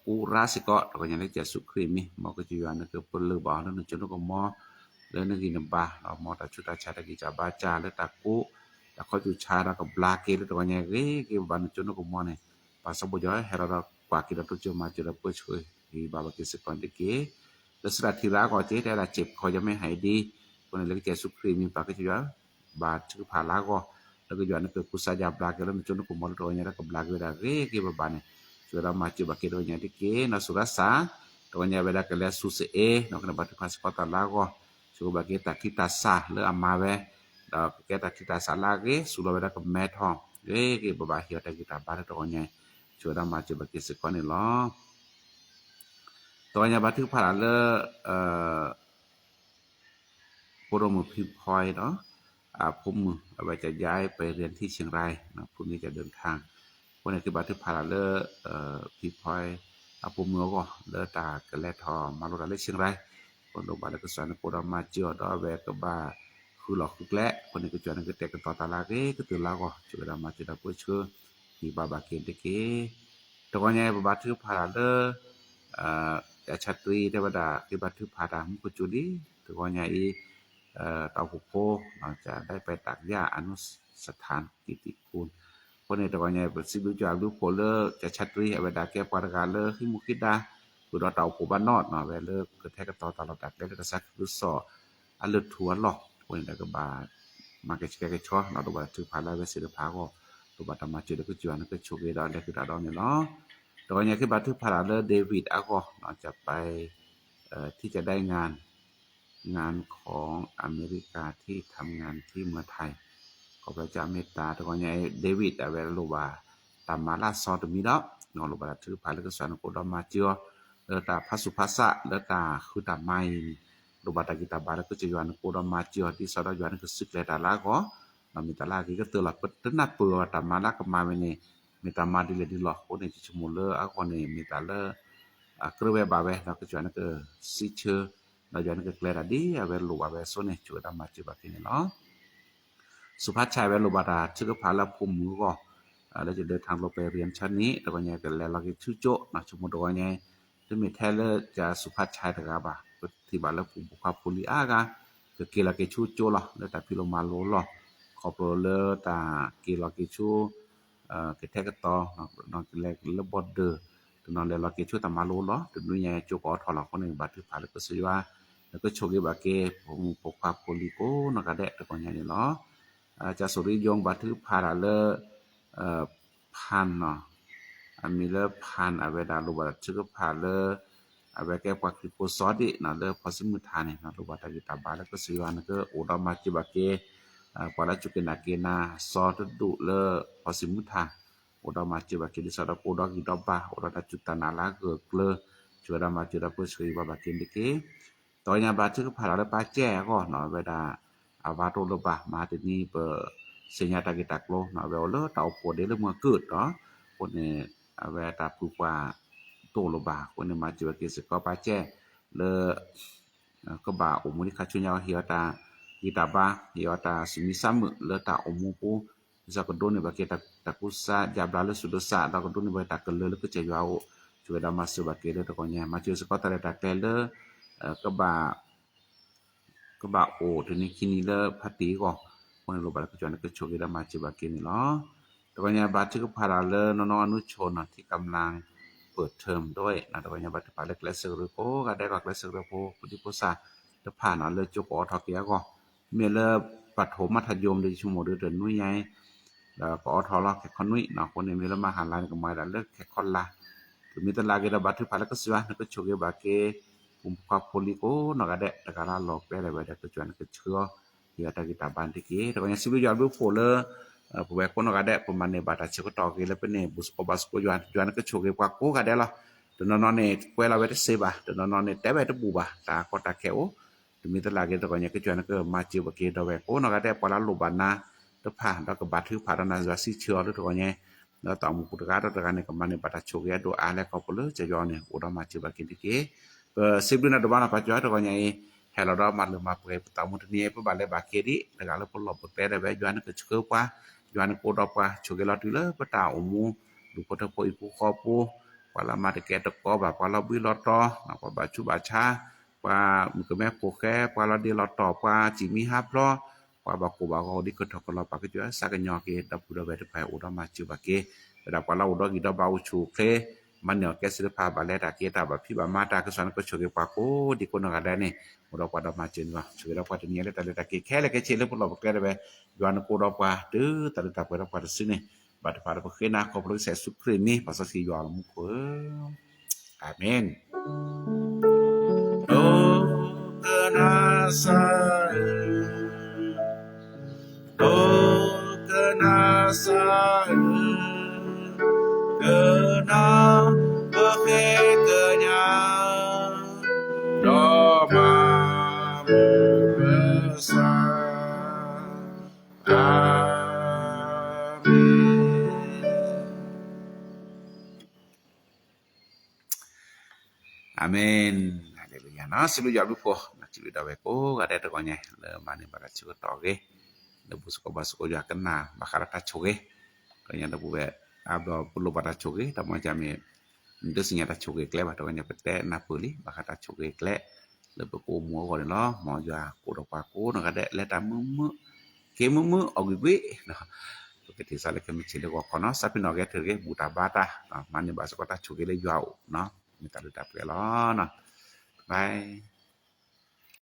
ကူရါစ့ၢ်ကီး တဂီၤညါလၢကစၢ်ယ့ၣ်ၡူးခရံာ်အမံၤ မ်ကစၢ်ယွၤနကပၢလၢၢ်ဘၣ်အီၤလၢနစိနကမီၤ လၢနဂံၢ်နဘါ မ်တၢ်ဆူးတၢ်ဆါတၢ်ဂံၢ်စၢ်ဘါစၢ်လၢတၢ်ကူ တၢ်ခီယူၣ်ဆါဒီးကဘျါက့ၤလၢတဂီၤညါဂ့ၤက့ၤဘၣ်နစိနကမီၤန့ၣ် ပၢ်စီၤဘီၣ်ယီၤဟဲလီၤဒီးကွၢ်က့ၤဒီးတိစၢၤမၤစၢၤဒီးပှၤဆိၣ်ဂ့ၤဘၣ်ဘၣ်က့ၤစ့ၢ်ကီးန့ၣ်တက့ၢ်. လၢစတၢ်ထံၣ်လၢအဂီၢ်က့ၤ တဲဒၣ်စ့ၢ်ကီးယမ့ၢ်ဟဲအံၤဒ် အဃိန့ၣ်လၢကစၢ်ယ့ၣ်ၡူးခရံာ်အမံၤ ပၢ်ကစၢ်ယွၤ ဘါထုကဖၣ်လၢအဂီၢ် လၢကယွၤနကကူစါယါဘျါက့ၤလၢနစိနကမီၤလၢတဂီၤညါလၢကဘျါက့ၤဝဲဒၣ်ဂ့ၤက့ၤဘၣ်ဘၣ်န့ၣ် ဆိၣ်ဂ့ၤဒီးမၤစၢၤဘၣ်က့ၤတဂီၤညါတက့ၢ်. နီၢ်စူၤရၣ်စၢ် တဂီၤညါဝဲဒၣ်ကလဲၤဆူၣ်စ့အ့ နီၢ်ကနၣ်ဘါထုကဖၣ်စ့ၢ်ကီးတၢ်လၢအဂီၢ် ဆိၣ်ဂ့ၤဘၣ်က့ၤတၢ်ချံတၢ်စၢ်လၢအမၤဝဲ ဒီးကကဲတၢ်ချံတၢ်စၢ်လၢအဂ့ၤ စူၤလီၤဝဲဒၣ်ကမဲထီၣ် ဂ့ၤက့ၤဘၣ်ဘၣ်ဟ့ၣ်အီၤတၢ်ဂံၢ်တၢ်ဘါလၢတဂီၤညါ ဆိၣ်ဂ့ၤဒီးမၤစၢၤဘၣ်က့ၤစ့ၢ်ကီးန့ၣ်လီၤ. တဂီၤညါဘါထုကဖၣ်လၢ ဖိဒိၣ်မုၣ်ဖံဖီဒီး အဖိမုၣ် အဝဲကယါပဲၤရံထံၣ်ဆ့ၣ်ရၢၣ် ဖိမုၣ်ကဒၢၣ်ထၢၣ် အဃိန့ၣ် ကဘါထုကဖၣ်လၢ ဖံဖီ အဖိမုၣ်အဂီၢ် လၢတၢ်ကလဲၤထီၣ်မၤလိတၢ်လၢဆ့ၣ်ရၢၣ် အဃိန့ၣ်ဘၣ်လၢကစၢ်နကအိၣ်ဒီးမၤစၢၤအီၤဒီးအဝဲကဘၣ်ဃုလီၢ်ဃုကျဲ အဃိန့ၣ် ကစၢ်နကတဲာ်ကတီၤတၢ်လၢအဂ့ၤကတၢၢ်လၢအဂီၢ် ဆိၣ်ဂ့ၤဒီးမၤစၢၤဒီးပှၤဆိၣ်ဂ့ၤဘၣ်ဘၣ်က့ၤတက့ၢ်. တဂီၤညါအံၤ ပဘါထုကဖၣ်တၢ်လၢ ကၠၣ်ဆၣ်တွံ တဲဝဲဒၣ် ကဘါထုကဖၣ်တၢ်မူကစူၤလံ တဂီၤညါအံၤ တၢ်အိၣ်ဖှိၣ်ဖိ ကၠၣ်ဒၢပဲတၢ်ကယၢ် အနုစထၣ်ကံၣ်တံၣ်ပူၤ အဃိန့ၣ် တဂီၤညါအံၤ ပစံးဘျုးကၠီဘျုးဖှိၣ်လၢ ကၠၣ်ဆၣ်တွံ အဝဲဒၣ်ကဲပှၤတဂၤလၢဟံးမူဟံးဒါ ဃုာ်ဒီးတၢ်အိၣ်ဖှိၣ်ဘၣ်နီၢ်နီၢ် အဝဲလၢကထဲကတီၤတၢ်လီၢ်တၢ်ကျဲလၢကစၢ်ခရံာ်ကစီၣ် အလၢၢ်ထူအလီၢ် အဃိန့ၣ်ဒီးကဘၣ် မၤကဆှဲကဆှီ ဒီးဘၣ်ထုကဖၣ်လၢအဝဲသ့ၣ်တဖၣ်အဂီၢ် ဒီးဘၣ်တၢ်မၤစၢၤဒီးကစၢ်ယွၤနကဆိၣ်ဂ့ၤဒီးလဲၤဃုာ်တၢ်ဒီးန့ၣ်လီၤ. တဂီၤညါကဘါထုကဖၣ်တၢ်လၢ David အဂီၢ် จะไป ที่จะได้งาน งานของอเมริกาที่ทำงานที่เมืองไทย ขอพระเจ้าเมตตา တဂီၤညါအံၤ David အဝဲလိၣ်ဘၣ် တၢ်မၤလၢအစီတမံၤဒီး လိၣ်ဘၣ်တၢ်ထုကဖၣ်လၢကစၢ်နကအိၣ်ဒီးမၤစၢၤအီၤ လၢတၢ်ဖးဆူၣ်ဖးဆး လၢတၢ်ဃုတၢ်မၤအံၤန့ၣ် လိၣ်ဘၣ်တၢ်ဂံၢ်တၢ်ဘါလၢကစၢ်ယွၤနကအိၣ်ဒီးမၤစၢၤအီၤ ဒ်သိးဒီးယွၤနကစူၢ်ကျဲၤတၢ်လၢအဂီၢ် ဒီးမ့ၢ်တၢ်လၢအဂ့ၤကတၢၢ်လီၤ. ပတနၢ်ပၢၢ်အီၤတၢ်မၤလၢအကမၤဝဲန့ၣ် မ့ၢ်တၢ်မၤဒ်လဲၣ်ဒ်လဲၣ် အဃိန့ၣ် ယဆိကမိၣ်လၢအဂီၢ်န့ၣ် မ့ၢ်တၢ်လၢ အကြၢးဝဲဘၣ်ဝဲ ဒီးကစၢ်ယွၤနကစံးဆၢ ဒီးယွၤနကကျဲၤတၢ်ဒ်အဝဲလိၣ်ဘၣ်ဝဲအသိးန့ၣ် ဆိၣ်ဂ့ၤဒီးမၤစၢၤဘၣ်က့ၤန့ၣ်လီၤ. စူၤဖါဆဲးဝဲလိၣ်ဘၣ်တၢ်ထုကဖၣ်လၢအဖိမုၣ်အဂီၢ် လၢယဒၢးထၢၣ်လိာ်ပဲၤရံဆၢနံၣ် တဂီၤညါကလဲၤလီၤက့ၤဆူကၠိ နီၢ်ဆိကမိၣ်တဂီၤညါ တမ့ၢ်ထဲလၢကစူၤဖါဆဲးတဂၤဘၣ် ပထံၣ်ဘၣ်လၢပှၤပိာ်ခွါဖိလံၤအါဂၤ ကက့ၤလီၤက့ၤဆူကၠိလီၤ လၢတၢ်ဖံးလိာ်မၤလိလီၢ် ခီဖျိလၢတၢ်က့ၤလီၤက့ၤဆူ ကထဲကတီၤ ကလဲၤလၢဘီဒၢး တနီၤလဲၤလီၤက့ၤဆူတၢ်မၤလိလီၢ် တနွံညါကၠိကအိးထီၣ်လီၤ အဃိန့ၣ် ဘါထုကဖၣ်လၢကစၢ်ယွၤ နကဆိၣ်ဂ့ၤဘၣ်က့ၤ ပှၤပိာ်ခွါဖိလံၤကိးနီၢ်ဂၤဒဲး တဂီၤညါန့ၣ်လီၤ. ကၠၢ်စိၤရံယိ ဘၣ်ထုကဖၣ်တၢ်လၢ ဖၣ်နီၤ, အမံၤလၢဖၣ် အဝဲဒၣ်လိၣ်ဘၣ်တၢ်ထုကဖၣ်လၢ အဝဲကဲပှၤခရံာ်ဖိစီဒံးနီၤ လၢဖီၣ်စံမုၢ်ထၣ်န့ၣ်နီၤ လိၣ်ဘၣ်တၢ်ဂံၢ်တၢ်ဘါလၢကစၢ်ယွၤန့ၣ် ကအိၣ်ဒီးမၤစၢၤဘၣ်က့ၤ ပှၤလၢစူၢ်က့ၤနာ်က့ၤနၤ စီတဒူၣ်လၢဖီၣ်စံမုၢ်ထၣ် အိၣ်ဒီးမၤစၢၤဘၣ်က့ၤ ဒ်သိးဒီးကအိၣ်ဒီးဂံၢ်ဒီးဘါ အိၣ်ဒီးတၢ်စူၢ်တၢ်နာ်လၢအဂၢၢ်အကျၢၤ ဆိၣ်ဂ့ၤဒီးမၤစၢၤဒီးပၢဆှၢက့ၤပှၤဘၣ်က့ၤန့ၣ်တက့ၢ်. တဂီၢ်ညါဘၣ်ထုကဖၣ်တၢ်လၢပၢ်ကဲအဂီၢ်နီၤ အဝဲဒၣ် အဝၤတအိၣ်လၢၤဘၣ် မဟါတနံၤပသ့ၣ်ညါတၢ်ဂ့ၢ်တၢ်ကျိၤနီၤ အဝဲအိၣ်လၢတၢ်အိၣ်ဖှိၣ်ဒ့လၢမုၢ်အကုၢ်နီၤ အဃိန့ၣ် အဝဲတၢ်ဖုပှၢ်တအိၣ်လၢၤဘၣ် အဃိန့ၣ် မၤစၢၤဘၣ်က့ၤစ့ၢ်ကီးပၢ်ကဲလၢ ကဘၣ်အိၣ်မူဒံးခါဆူညါ ဟ့ၣ်အီၤတၢ်ဂံၢ်တၢ်ဘါ ဟ့ၣ်အီၤတၢ်ဆူးမံဆါမုာ်လၢတၢ်အိၣ်မူပူၤ ဒ်သိးကဒိးန့ၢ်ဘၣ်က့ၤတၢ်ကူစါယါဘျါလၢသူၣ်လၢသး ဒီးကဒိးန့ၢ်ဘၣ်တၢ်ကလၢၤလၢကစၢ်ယွၤအအိၣ် ဆိၣ်ဂ့ၤဒီးမၤစၢၤဘၣ်က့ၤလၢတဂီၢ်ညါ မၤစၢၤစ့ၢ်ကီးတၢ်ရဲၣ်တၢ်ကျဲၤလၢ ကဘၣ် ကဘၣ်အိၣ်တနံၤခံနံၤလၢဖါတံၢ်အဂီၢ် အဃိန့ၣ်လိၣ်ဘၣ်လၢကစၢ်ယွၤန့ၣ် ကဆိၣ်ဂ့ၤဒီးမၤစၢၤဘၣ်က့ၤန့ၣ်လီၤ. တဂီၢ်ညါဘၣ်ထုကဖၣ်တၢ်လၢနီၢ်နီၢ်အနုၢ်ဆိနီၤ ထံကမျၢၢ်ပၢၢ်ထၢၣ်ဒိၣ်ဝဲ တဂီၢ်ညါဘၣ်ထုကဖၣ်လၢကျဲးစၢးကရၢကိးဂၤဒဲးကီး ကျဲးစၢးကရၢဖိ ဖိဒံဖိသၣ်တဖၣ်နီၤ လၢကၠိကအိးထီၣ်က့ၤအဂီၢ် မ့ၢ်လၢပှၤထိးမၤထးယိၤမ့ၢ်ဒီး ယဆိကမိၣ်ဒီးတနွံညါအံၤ ဒီးကအိးထီၣ်လီၤ ခဲခီနွံနီၤ အဃိန့ၣ် မ့ၢ်လၢမၤဟါလါန့ၣ် ကမၤဝဲဒၣ်လၢခဲခီလါ ပမ့ၢ်တလၢက့ၤဒီးဘၣ်ထုကဖၣ်လၢကစၢ်ယွၤ နကဆိၣ်ဂ့ၤဘၣ်က့ၤ ပှၤဖိလံၤကိးနီၢ်ဂၤဒဲး တဂၤလၢအလီၤကျဲဒၣ်ဝဲဒီး ကစၢ်ယွၤနကဆှၢအီၤ ဟ့ၣ်အီၤတၢ်ဂံၢ်တၢ်ဘါန့ၣ်တက့ၢ်. တဂီၢ်ညါစံးဘျုးယွၤဘျုးဖှိၣ်လၢ ပဝဲကိးနီၢ်ဂၤဒဲး ပမၤန့ၢ်ဘၣ်တၢ်ဆၢကတီၢ်ဂ့ၤလၢပန့ၢ် ဘူၣ်စ့ၢ်ကီးဘါစ့ၢ်ကီးယွၤ ယွၤနကဆိၣ်ဂ့ၤပှၤကိးဂၤဒဲးလီၤ. တနီၤနီၤန့ၣ် ကွဲးလီၤဝဲတစ့ဘၣ် တနီၤနီၤန့ၣ် တဲဝဲတဘူၣ်ဘၣ် တၢ်ကီတၢ်ခဲအိၣ် တမ့ၢ်တလၢက့ၤတဂီၢ်ညါ ကစၢ်ယွၤနကမၤစၢၤဘၣ်က့ၤဒီးဝဲကိးနီၢ်ဂၤဒဲး ပှၤလၢလိၣ်ဘၣ်နၤတဖၣ် ဒီးကဘၣ်ထုကဖၣ်ဒီးနၤ ယွၤစံးဆၢအီၤလၢတဂီၢ်ညါ ဒီးတၢ်အိၣ်မူပူၤတဂၤဒီးတဂၤန့ၣ် ကမၤန့ၢ်ဘၣ်တၢ်ဆိၣ်ဂ့ၤအဒိၣ်အါလဲၢ်ခီဖျိလၢကစၢ်ယွၤန့ၣ် အိၣ်ဒီးမၤစၢၤဘၣ်က့ၤတက့ၢ်. ပစံးဘျုးနၤဒိၣ်မးနီၤ ပၢ်ကၠီတဂီၢ်ညါအံၤ ဟဲလီၤဒီးမၤလၢမၤပှဲၤပသးမူတနံၤအံၤ ပဘၣ်လဲၤဘၣ်က့ၤဒံး တဂၤလၢပလီၢ်ပကျဲဒၣ်ဝဲ ယွၤနကဆှၢပှၤ ယွၤနကအိၣ်ဒီးပှၤ ဆိၣ်ဂ့ၤလီၤတုၤလၢပတၢ်အိၣ်မူ ဒူၣ်ဖိထၢဖိအံၤပူၤဃီပူၤ ပှၤလၢမၤတကဲတကိးဘၣ် ပှၤလီၤဘှံးလီၤတီၤ ပှၤဘၣ်ဆူးဘၣ်ဆါ ပှၤမုၣ်ကမဲဖိဃဲ ပှၤလီၤဒ့လီၤတီၤ ပှၤစံၣ်မံဟးဖျိး ပှၤဘၣ်ကိၢ်ဘၣ်ဂီၤဒ်ကထီၣ်ကလီၤ ပၢ်ကစၢ်ယွၤ စးကညီၤက့ၤ ဒီပုၢ်ဒီဝဲၢ်တဖၣ် အိၣ်ဒီးမၤစၢၤဘၣ်က့ၤ ဝဲဒၣ်ပှၤလၢအိၣ်ဒီးဂံၢ်ဒီးဘါအိၣ်ဆူၣ်အိၣ်ချ့ မၤန့ၢ်အီၣ်ကဲသ့ၣ်တဖၣ် ဘၣ်လဲၤတၢ်က့ၤတၢ်ဘၣ်ဖံးဘၣ်မၤတၢ် ကစၢ်ယွၤနကဆိၣ်ဂ့ၤပှၤကိးဒံကိးနီၢ်ဂၤဒဲးန့ၣ် အိၣ်ဒီးပှၤဒီးမၤစၢၤန့ၣ်လီၤ. ဆိၣ်ဂ့ၤဒီးပှၤတနံၤအံၤလၢတၢ်လဲၤတၢ်က့ၤခဲလၢာ်ခဲဆ့လၢပလီၢ်ပကျဲဒၣ်ဝဲ ယွၤနကအိၣ်ဒီးပှၤ တုၤတၢ်လၢတၢ်ပှဲၤဒီးပှၤတစုန့ၣ် ဘၣ်တဖၣ်ဒီးပဃ့နၤခီဖျိကစၢ်ယ့ၣ်ၡူးခရံာ်မံၤ ပှၤစီဆှံယွၤလီၤမူခိၣ်ဧၢ အၤမ့ၣ်. ဒိကနၣ်စၢ်ဧၢ, ဒိကနၣ်စၢ်ဧၢ, ကနၣ်ပဃ့ကညး, ဒီးမၤမုာ်ပသး, အၤမ့ၣ်. အၤမ့ၣ်, ဟါလ့လူယၤနီၤ, စံးဘျုးယွၤဘျုးဖှိၣ်, စံးဘျုးဒၣ်ဝဲကိးဂၤဒဲးတဂီၢ်ညါ လၢမၤန့ၢ်ဘၣ်တၢ်ဆၢကတီၢ်အဂ့ၢ်, လၢဘူၣ်စ့ၢ်ကီးဘါစ့ၢ်ကီးယွၤကနၣ်ဘၣ်ဃးဒီးတၢ်ဆိၣ်ဂ့ၤ, တဂီၢ်ညါဒီပုၢ်ဝဲၢ် အါဘျီပလိၣ်ဘၣ်တၢ်ဆိၣ်ဂ့ၤ တမ့ၢ်ကမ့ၢ် နတသ့ၣ်ညါတၢ်ဆိၣ်ဂ့ၤကျဲဘၣ်, တဂီၢ်ညါပတဲနၢ်ပၢၢ်လံ ဘၣ်ဃးတၢ်ဆိၣ်ဂ့ၤကျဲ လၢပကအိၣ်မူအဂီၢ်န့ၣ်လီၤ. မ်ယွၤကအိၣ်ဒီးပှၤကိးနီၢ်ဂၤဒဲး လဲၤတၢ်မုာ်မုာ်, က့ၤမုာ်မုာ် အီၣ်ကွံာ်ကွံာ်, ပကထံၣ်စးလၢခဲမုၢ်ဆ့ၣ်လၢဂီၤခီနီၤ, စးဖံးနီၣ်ဂဲၤထၢၣ်တဂ့ၤ, ဘူၣ်တၢ်ဘါတၢ်, မၤန့ၢ်ဘၣ်စ့ၢ်ကီးတၢ်ဆိၣ်ဂ့ၤလၢယွၤအအိၣ်, မ့ၢ်တၢ်လၢတၢ်ပှဲၤလီၤ. ဘၣ်